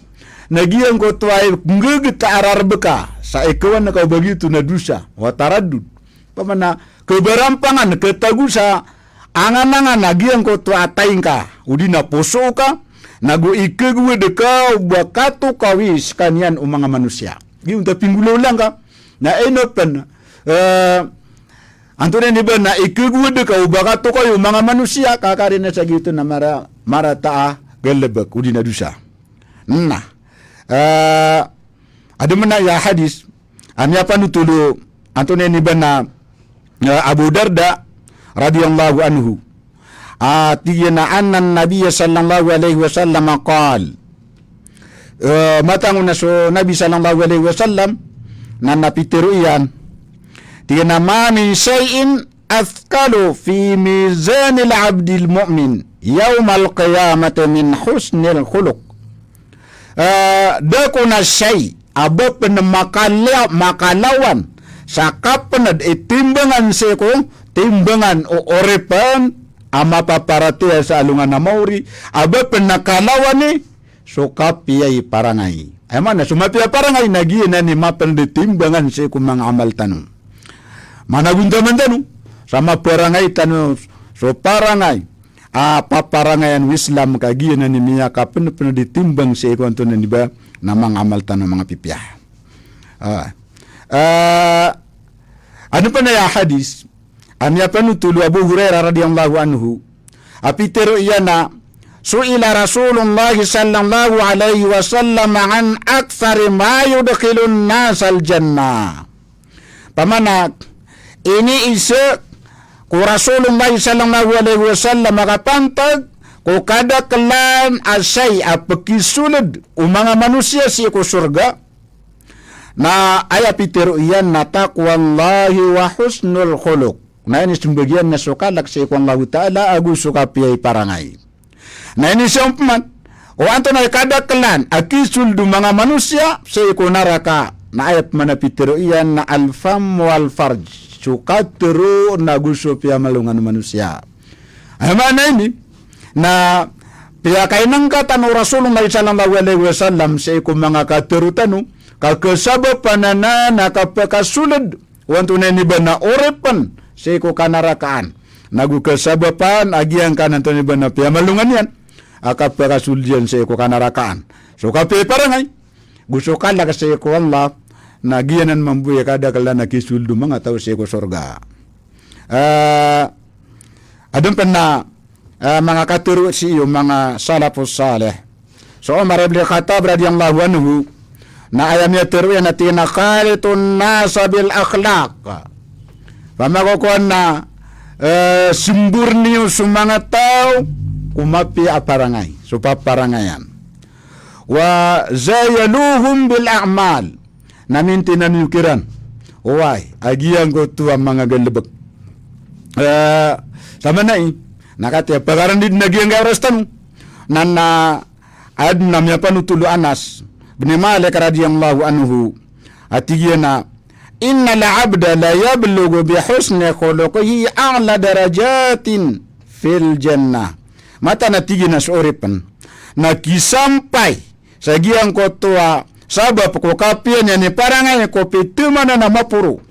na giyangkoto a nggt a rarb ka sa ikawan ka o ba giyoto na dosa, wa taraddud. Pamana, kabarampangan, katago sa anganangan a giyangkoto a taing ka, odi na poso ka, nago ikagowad ka o ba katokawi skaniyan o manga manosiya. Giyoto a pinggolawla ngka, na ino pn, eh, antonaa i ba na ikagowad ka o ba katokawi o manga manosiya, ka karina sa giyoto na mara-, marata a galbk, odi na dosa. Na, eh, adn man aya hadis a miyapanotol o antonaa i ba na, eh, Abu Darda radhiyallahu anhu. Ah, tig iyan a anna Nabiyya sallallahu alaihi wasallam qal. Eh, mataan on a so Nabi sallallahu alaihi wasallam na, na pitharo iyan. Tig iyan a, "Ma min shay'in athqalu fi mizanil abdil mu'min yawmal qiyamati min husnil khuluq." Eh, da kon a shay a ba pn makala-, makalawan sa kapnd i timbangan sii ko timbangan o oripn a mapaparatiyaya sa alongan a maori, a ba pn kalawan i so kapiya i parangay. Aya maana, so mapiya i parangay na giyanan i mapnd i timbangan sii ko manga amal tano. Managontaman tano sa maparangay tano so parangay a paparangayan o Islam, ka giyanan i miyakapnpnd i timbang sii ko antonaa i ba na manga amal tano a manga pipiya. Ah. Ah, adn pn a aya hadis a miyapanotol o Abu Hurairah radhiyallahu anhu a pitharo iyan a, "Su'ila Rasulullah sallallahu alaihi wasallam an akthari ma yudkhilun nasal jannah." Pamana, iniiza ko Rasulullah sallallahu alaihi wasallam a kapantag ko kadaklan a shay a pkisold o manga manosiya sii ko sorga. Na aya pitharo iyan na taqwallahi wa husnul khuluq. Na inismbag iyan na so kalk sii ko Allahu Ta'ala ago so kapiya i parangay. Na iniiza on pman o antonaa i kadaklan a kisold o manga manosiya sii ko naraka, na aya pman a pitharo iyan na al-fam wal-farj, so katharo ago so piyamalongan o manosiya. Aya maana ini na piyakainngka tano o Rasulullah sallallahu alaihi wasallam sii ko manga katharo tano ka kasabapan anan a kapakasold o antonaa ini ba na oripn sii ko kanarakaan. Na go kasabapan a giyangkanan antonaa ini ba na piyamalongan iyan a kapakasold iyan sii ko kanarakaan. So kapiya i parangay go so kalk sii ko Allah, na giyanan mambo i kadaklan a kisold o manga taw sii ko sorga. Ah, adn pn a, ah, manga katharo sii o manga salafus salih. So Umar ibn Khattab radhiyallahu anhu, na aya miyatharo iyan a tig iyan a, "Khaliqun nasa bil akhlaq." Pamagokoan na, eh, smbor niyo so manga taw ko mapiya a parangay, so paparangayan. "Wa zayanuhum bil a'mal." Na mintinan iyo kiran, oway, a giyangkoto a manga galbk. Eh, samanaya, na katii a pakaran dn a giyangkaya oras tano. Na, na adn a miyapanotol o Anas bin Malik radhiyallahu anhu a tig iyan a, "Innal abda la yablughu bi husni khuluqihi a'la darajatin fil jannah." Mataan a tig iyan a so oripn na kisampay sa giyangkoto a sabap ko kapiya niyan i parangay ko pithamanan a maporo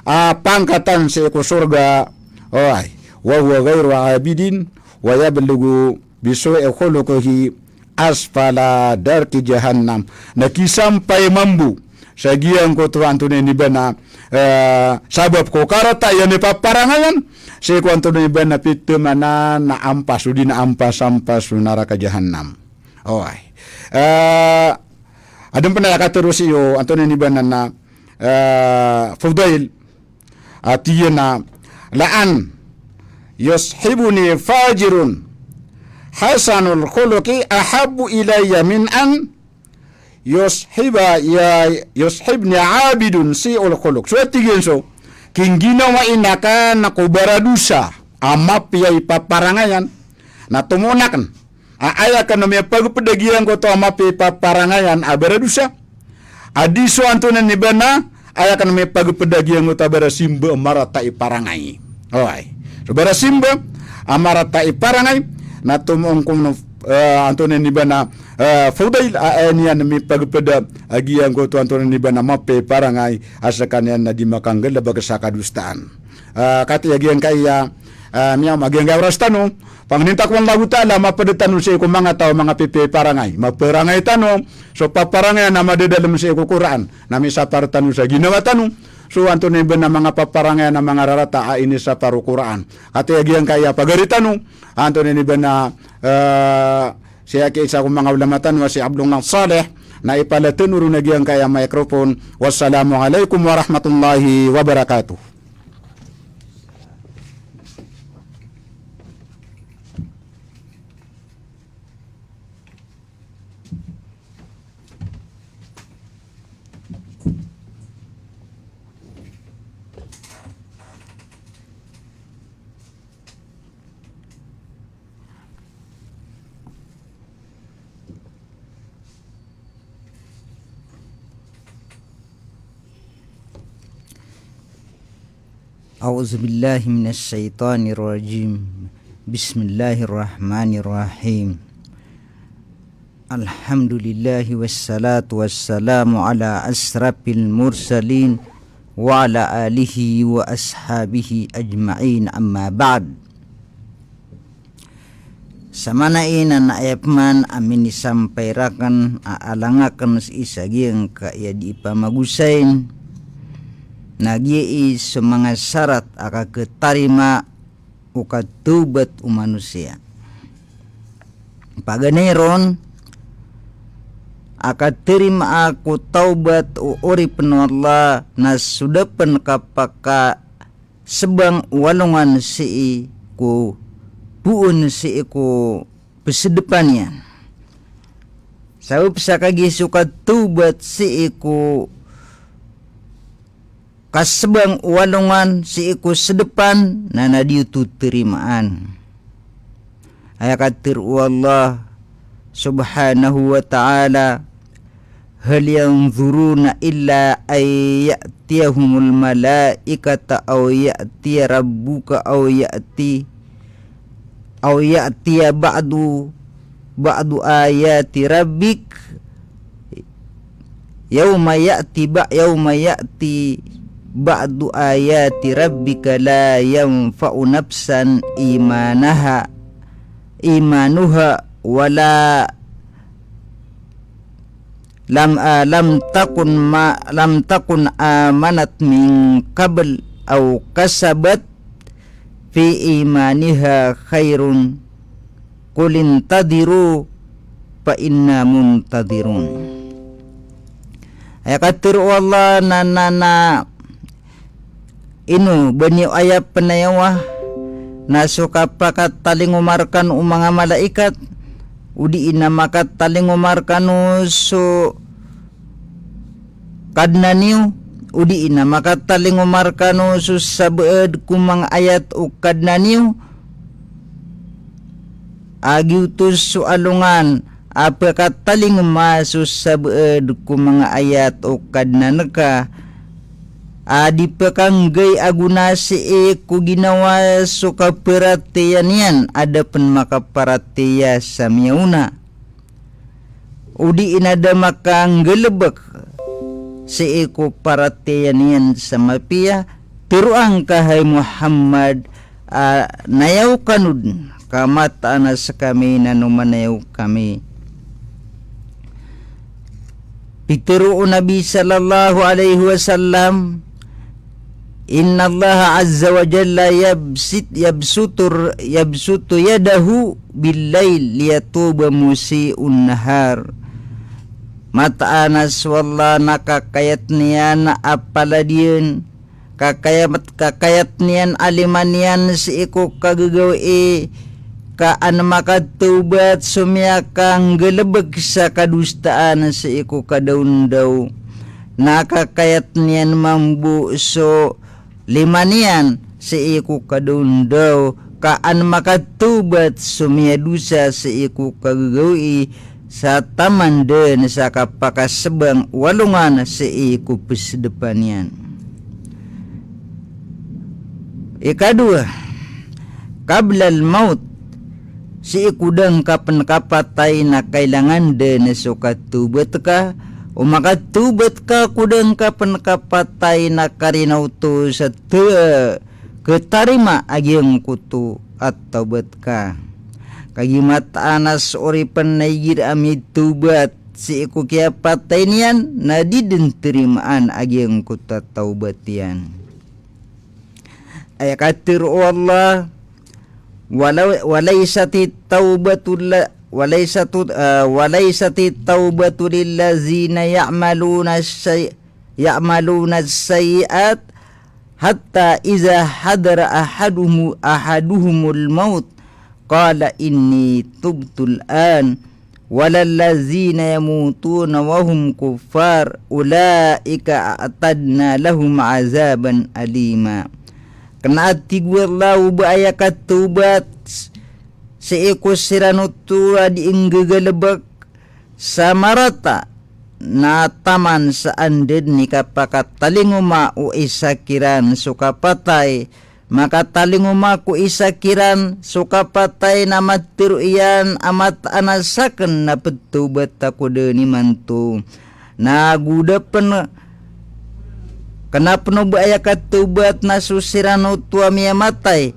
a pangkatan sii ko sorga. Oway, wa huwa ghairu abidin wa yablughu bi su'i khuluqihi asfala darki jahannam. Na kisampay mambo sa giyangkoto antonaa ini ba na, eh, sabap ko karata iyan i paparangayan sii ko antonaa ini ba na pithamanan a ampas odi na ampas-ampas o naraka jahannam. Oway. Eh, adn pn a katharo sii o antonaa ini ba na, eh, Fudail a tig iyan a, "La an yushibuni fajirun hasanul khuluqi ahabbu ilayya min an yushiba ya, yushibni abidun su'ul khuluq." So a tig iyan so, ki ngginawai akn ko baradosa a mapiya i paparangayan, na tomo akn a aya akn miyapagpd a giyangkoto a mapiya i paparangayan a baradosa a di so antonaa ini ba na aya akn miyapagpd a giyangkoto a barasimba a marata i parangay. Oway. So barasimba a marata i parangay, na tomo ko, eh, antonaa ini ba na, eh, Fudail a aya niyan miyapagpd a giyangkoto antonaa ini ba na mapiya i parangay a skaniyan na di makanggalbk sa kadosaan. Ah, katii a giyangkaya, ah, miyaoma a giyangkaya oras tano, pangnin ta ko Allahu Ta'ala a mapd tano sii ko manga taw a manga pipiya i parangay. Maparangay tano so paparangayan a madadalm sii ko Qur'an, na misapar tano sa ginawa tano so antonaa ini ba na manga paparangayan a manga rarata a inisapar o Qur'an. Katii a giyangkaya pagari tano, antonaa ini ba na, eh, sii ko isa ko manga ulama tano a si Abdullah Saleh, na ipala tano ron a giyangkaya microphone. Wassalamu alaikum warahmatullahi wabarakatuh. A'udzubillahi minasy syaithanir rajim. Bismillahirrahmanirrahim. Alhamdulillahi wassalatu wassalamu ala asyrafil mursalin wa ala alihi wa ashabihi ajma'in, amma ba'd. Sa maana i na aya pman a minisampay rakn a alang akn sii sa giyangkaya di pamagosayn, na giya i so manga sarat a kakhatarima o katawbat o manosiya. Paganay ron, a katarima ko tawbat o oripn o Allah na so da pn kapakasbang o alongan sii ko poon sii ko psdpan iyan. Sabap sa kagiya so katawbat sii ko kasbang o alongan sii ko sdpan na na di oto tarimaan. Aya katharo o Allah subhanahu wa ta'ala, "Hal yanzuruna illa an ya'tiyahumul malaikatu aw ya'tiya rabbuka aw ya'ti, aw ya'tiya ba'du, ba'du ayati rabbik." Yauma ya'ti ba-, yauma ya'ti ba'du ayati rabbika la yanfa'u nafsan imanaha, imanuha wala lam, ah, lam takun ma-, lam takun amanat min qabl aw kasabat fi imaniha khairan. Qul intadhiru fa inna muntadhirun. Aya katharo o Allah na, na, na ino ba niyo aya pnayawa na so kapakatalingoma rkano o manga malaikat, odi na makatalingoma rkano so Kadnan iyo, odi na makatalingoma rkano so sabaad ko manga ayat o Kadnan iyo, a giyoto so alongan a pkatalingoma so sabaad ko manga ayat o Kadnan ka, a di pkanggay a gona sii ko ginawa so kaparatiyaya niyan a da pn makaparatiyaya sa miyaona. Odi na da makanggalbk sii ko paratiyaya niyan sa mapiya, tharoa ngka hay Muhammad, a nayaw kano dn ka mataan a skami na nomanayaw kami. Pitharo o Nabi sallallahu alaihi wasallam, "Innallaha azza wa jalla yabsit-, yabsutur-, yabsutu yadahu bil lail liyatuba musi'un nahar." Mataan a so Allah na kakayat niyan a paladiyan, kakayat, kakayat niyan a lima niyan sii ko kagagawii, ka an makatawbat so miyakanggalbk sa kadosaan sii ko kadaondaw. Na kakayat niyan mambo so lima niyan sii ko kadaondaw, ka an makatawbat so miyadosa sii ko kagagawii, sa taman dn sa kapakasbang o alongan sii ko psdpan iyan. Ikadowa, qablal maut, sii ko da ngka pn kapatay na kailangan dn so katawbat ka, o makatawbat ka ko da ngka pn kapatay na karina oto sa ta-, katarima a giyangkoto a tawbat ka. Kagiya mataan a so oripn na igira a mitawbat sii ko kiyapatay niyan na di dn tarimaan a giyangkoto a tawbat iyan. Aya katharo o Allah, wala-, walaisatit tawbatu la-, walaisatu-, ah, walaisatit tawbatu lillazina ya'maluna say-, ya'maluna sayyi'at hatta iza hadara ahaduhumu-, ahaduhumul maut qala inni tubtul an, walallazina yamutuna wa hum kuffar ulaika a'tadna lahum azaban alima. Kna a tig o Allah o ba aya katawbat sii ko siran oto a di nggagalbk sa marata na taman sa anda dn i kapakatalingoma o isa kiran so kapatay, makatalingoma ko isa kiran so kapatay na matharo iyan a mataan a sakn na ptawbat ako dn imanto. Na go da pn, kna pn o ba aya katawbat na so siran oto a miyamatay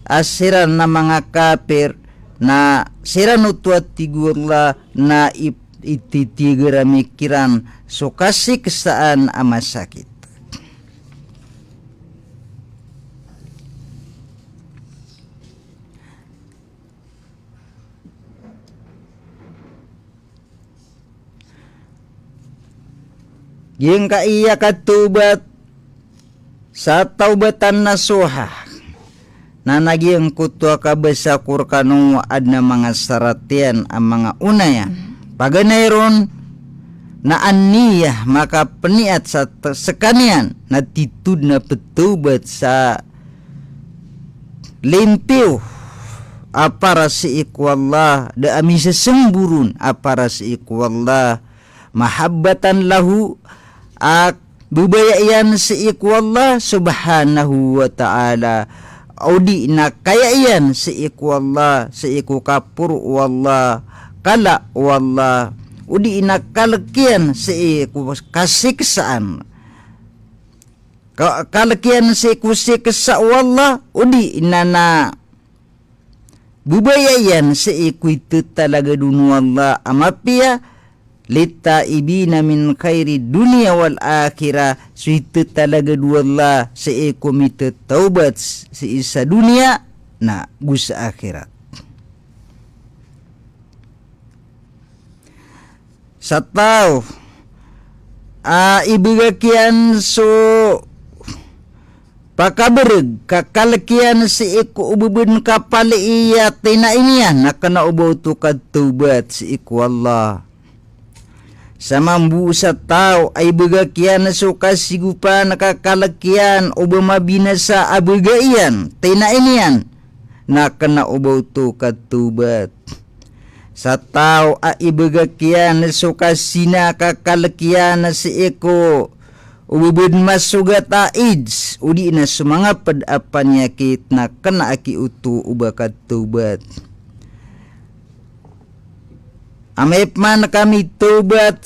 a siran na manga kapir, na siran oto a tig o Allah na ip-, ititiyagarami kiran so kasiksaan a masakit. Giyangkaya katawbat sa tawbatan nasuha. Na giyangkoto a kabasa ko rekano adn a manga sarat iyan a manga ona iyan. Paganay ron na an-niyah, makapeniyat sa t-, sekaniyan na titho dn a petawbat sa limpiyo a para sii ko Allah, da a misesembor on a para sii ko Allah, mahabbatan lahu, a bebaya iyan sii ko Allah subhanahu wa ta'ala, odi na kaya iyan sii ko Allah, sii ko kaporo o Allah, kala o Allah, odi na kalek iyan sii ko kasiksaan, ka-, kalek iyan sii ko siksa o Allah, odi na na bebaya iyan sii ko itetalagad on o Allah a mapiya, lit-taibina min khairid dunya wal akhirah, so itetalagad o Allah sii ko mitetawbat sii sa doniya na go sa akhirat. Sa taw a ibegak iyan so pakabereg ka kalek iyan sii ko obebed kapalii a tinain iyan, na kena o ba oto katawbat sii ko Allah. Sa mambo sa taw a ibegak iyan so kasigopan ka kalek iyan o ba mabinasa a bega iyan, tinain iyan, na kena o ba oto katawbat. Sa taw a ibegak iyan so kazina ka kalek iyan sii ko obebed masogat a AIDS, odi na so manga ped a paniyakit, na kena aki oto o ba katawbat. Amay pman ka mitawbat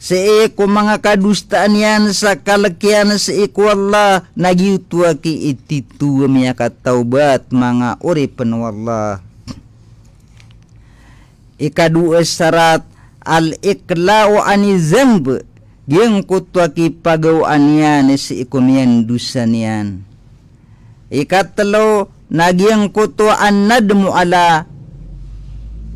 sii ko manga kadosaan iyan sa kalek iyan sii ko Allah, na giyoto aki i titho a miyakatawbat, manga oripen o Allah. Ikadowa a sarat, al-iqla'u anidh-dhanb, giyangkoto a kipagawaan iyan sii ko miyandosa niyan. Ikatelo na giyangkoto a an-nadmu ala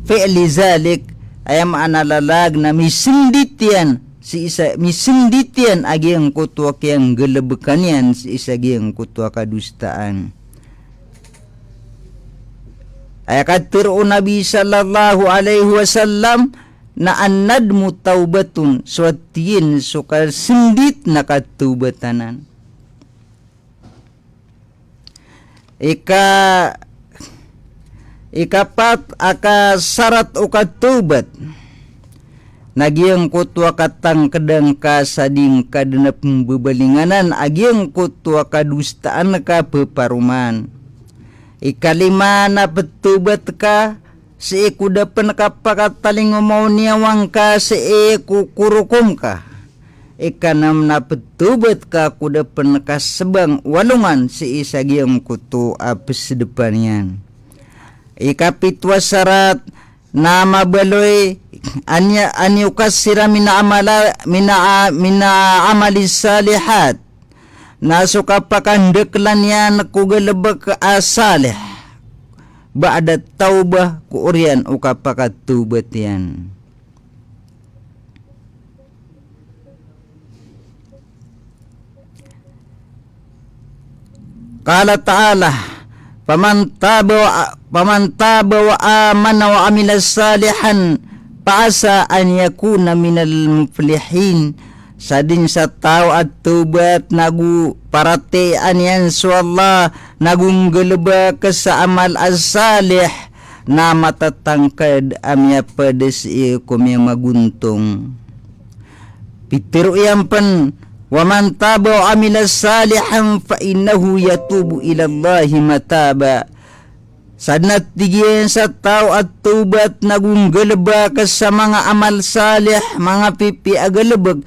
fi'li dhalik, aya maana lalag na misendit iyan sii sa, misendit iyan a giyangkoto a kiyanggalebekan iyan sii sa giyangkoto a kadosaan. Aya katero o Nabi sallallahu alaihi wasallam na an-nadmu tawbatun, so tig iyan so kasendit na katawbatan anan. Ika, ikapat a kasarat o katawbat na giyangkoto a katangkeda ngka sa di ngka den a pembebalinganan a giyangkoto a kadosaan ka peparoman. Ikalima na petawbat ka sii ko da pen kapakatalingoma o niyawa ngka sii ko korokom ka. Ikanem na petawbat ka ko da pen kasebang o alongan sii sa giyangkoto a pesedepan iyan. Ikapito a sarat na mabaloy an ya-, an yukassira min amala-, min a-, min amali salihat. Na so kapakandeklan iyan ko galebek a salih ba'da tawbah, ko oriyan o kapakatawbat iyan. Qala ta'ala, "Faman taba wa, faman taba wa amana wa amila salihan, fa asa an yakuna minal muflihin." Sadn sa taw a tawbat nago paratiyayaan iyan so Allah, nago nggalebek sa amal a salih, na matatangked a miyaped sii ko miyamagontong. Pitero iyan pen, "Wa man taba wa amila salihan fa innahu yatubu ilallahi mataba." Sadn a tig iyan sa taw a tawbat nago nggalebek sa manga amal salih, manga pipiya a galebek,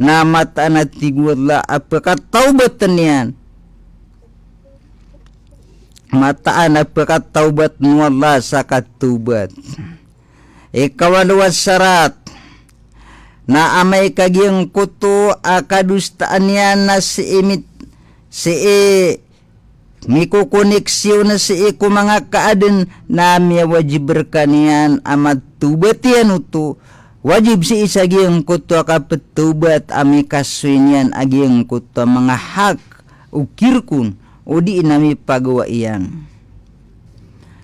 na mataan a tig o Allah a pekatawbaten iyan. mataan a pkatawbat o Allah sa katawbat. Ikawalo a sarat, na amay ka giyangkoto a kadosaan iyan na sii mit-, sii mikokoneksiyon sii ko manga kaadn na miyawajib rkaniyan a matawbat iyan oto, wajib sii sa giyangkoto a kaptawbat a mikasoy niyan a giyangkoto a manga hak o kirkon, odi na mipagawa iyan.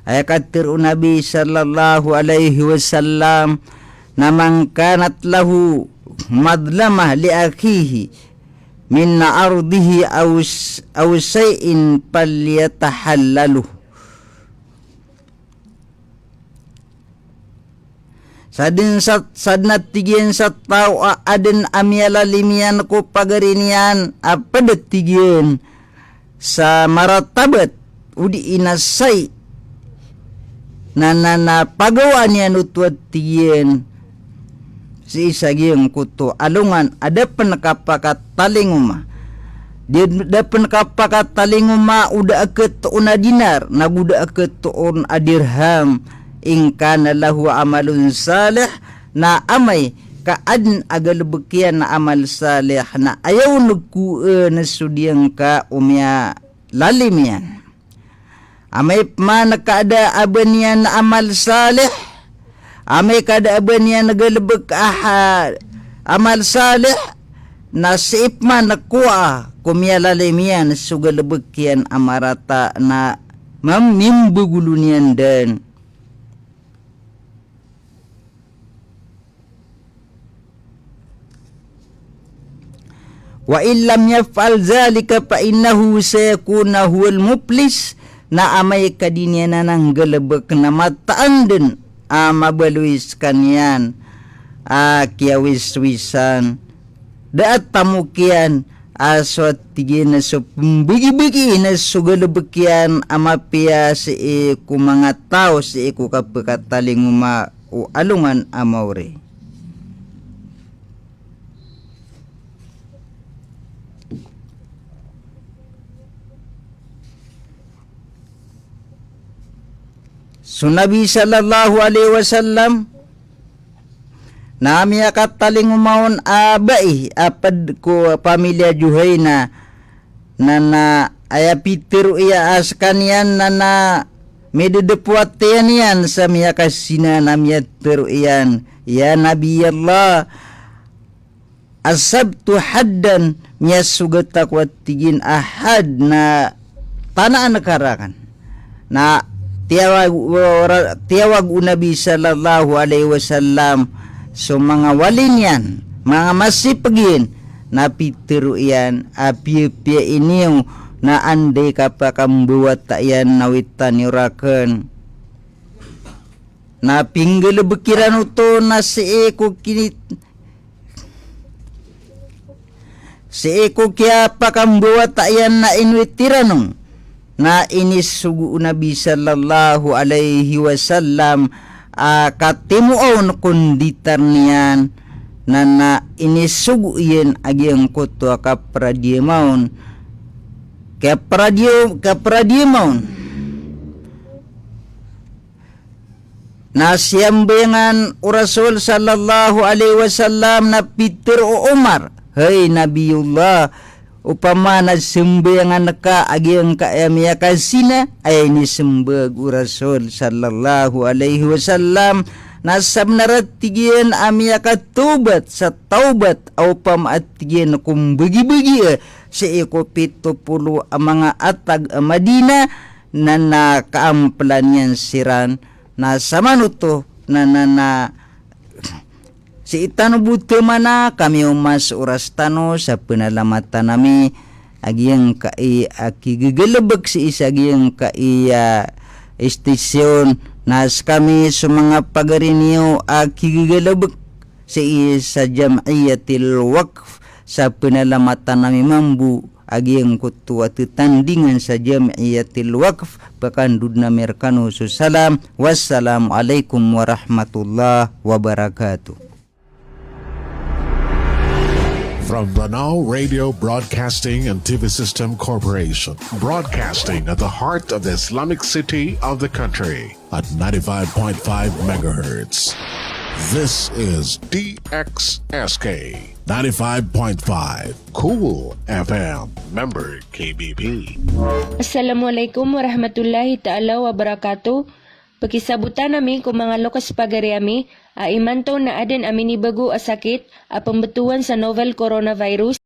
Aya katharo o Nabi sallallahu alaihi wasallam, na man kanat lahu madlamah li akhihi min ardihi aw s-, aw shay'in falyatahallaluh. Sadn sa, sadn a tig iyan sa taw a adn a miyalalim iyan ko pagari niyan a pd a tig iyan sa maratabat, odi na shay, na, na, na pagawaan iyan oto a tig iyan sii sa giyangkoto a alongan a da pn kapakatalingoma. Di, da pn kapakatalingoma o da a khatoon a dinar, nago da a khatoon a dirham, in kana lahu amalun salih, na amay ka adn a galbk iyan a amal salih, na aya on kowaan so diyangka o miyalalim iyan. Amay pman ka da a ba niyan amal salih, amay ka da a ba niyan galbk a ha-, amal salih, na sii pman kowaa ko miyalalim iyan so galbk iyan a marata na mam-, mimbagolo niyan dn. Wa in lam yaf'al dhalika fa innahu sayakunu huwal muflis, na amay ka di niyan anan nggalbk na mataan dn a mabaloy skaniyan a kiyawiswisan. Da a tamok iyan a so a tig iyan a so pmbagibagi na so galbk iyan a mapiya sii ko manga taw sii ko kapkatalingoma o alongan a maori. So Nabi sallallahu alaihi wasallam na miyakatalingoma on a bai a pd ko pamilya Juhayna, na, na aya pitharo iyan a skaniyan na, na midedep o atiyan iyan sa miyakazina, na miyatharo iyan, "Ya Nabi Allah, asabtu haddan," miyasogat ako a tig iyan a had na tanaan ka rakn. Na tiyawag, ora-, tiyawag o Nabi sallallahu alaihi wasallam so manga wali niyan, manga masipg iyan, na pitharo iyan a piyapiya iniyo na anda i kapakambawata iyan na witan iyo rakn. Na pinggalbk iran oto na sii ko kinit-, sii ko kiyapakambawata iyan na inwit iran on. Na inisogo o Nabi sallallahu alaihi wasallam a katimoa on ko nditar niyan, na, na inisogo iyan a giyangkoto a kapradiya maon, kapradiya, kapradiya maon. Na siyambayangan o Rasul sallallahu alaihi wasallam na pitharo o Umar, "Hay Nabiyullah, opama na sambayangan ka a giyangkaya miyakazina," aya inismbag o Rasul sallallahu alaihi wasallam, na sabnar a tig iyan a miyakatawbat sa tawbat a opama a tig iyan ko mbagibagi, eh, sii ko pito polo a manga atag a Madina, na, na kaamplan iyan siran, na samanoto, na, na, na, sii tano bo temana, kami oman so oras tano, sa penalamatan ami a giyangkai a kigegelebek sii sa giyangkai a istasyon, na skami so manga pagari niyo a kigegelebek sii sa Jam'iyatil Waqf, sa penalamatan ami mambo a giyangkoto a tetandingan sa Jam'iyatil Waqf, pakandod ami rekano so salam. Wassalamu alaikum warahmatullahi wabarakatuh. From Banao Radio Broadcasting and T V System Corporation, broadcasting at the heart of the Islamic city of the country at ninety-five point five megahertz. This is D X S K ninety-five point five Cool F M, member K B P. Assalamualaikum warahmatullahi taala wabarakatuh. Pakisabotan ami ko manga loks pagari ami a imanto na aden a minibago a sakit a pembetowan sa novel coronavirus.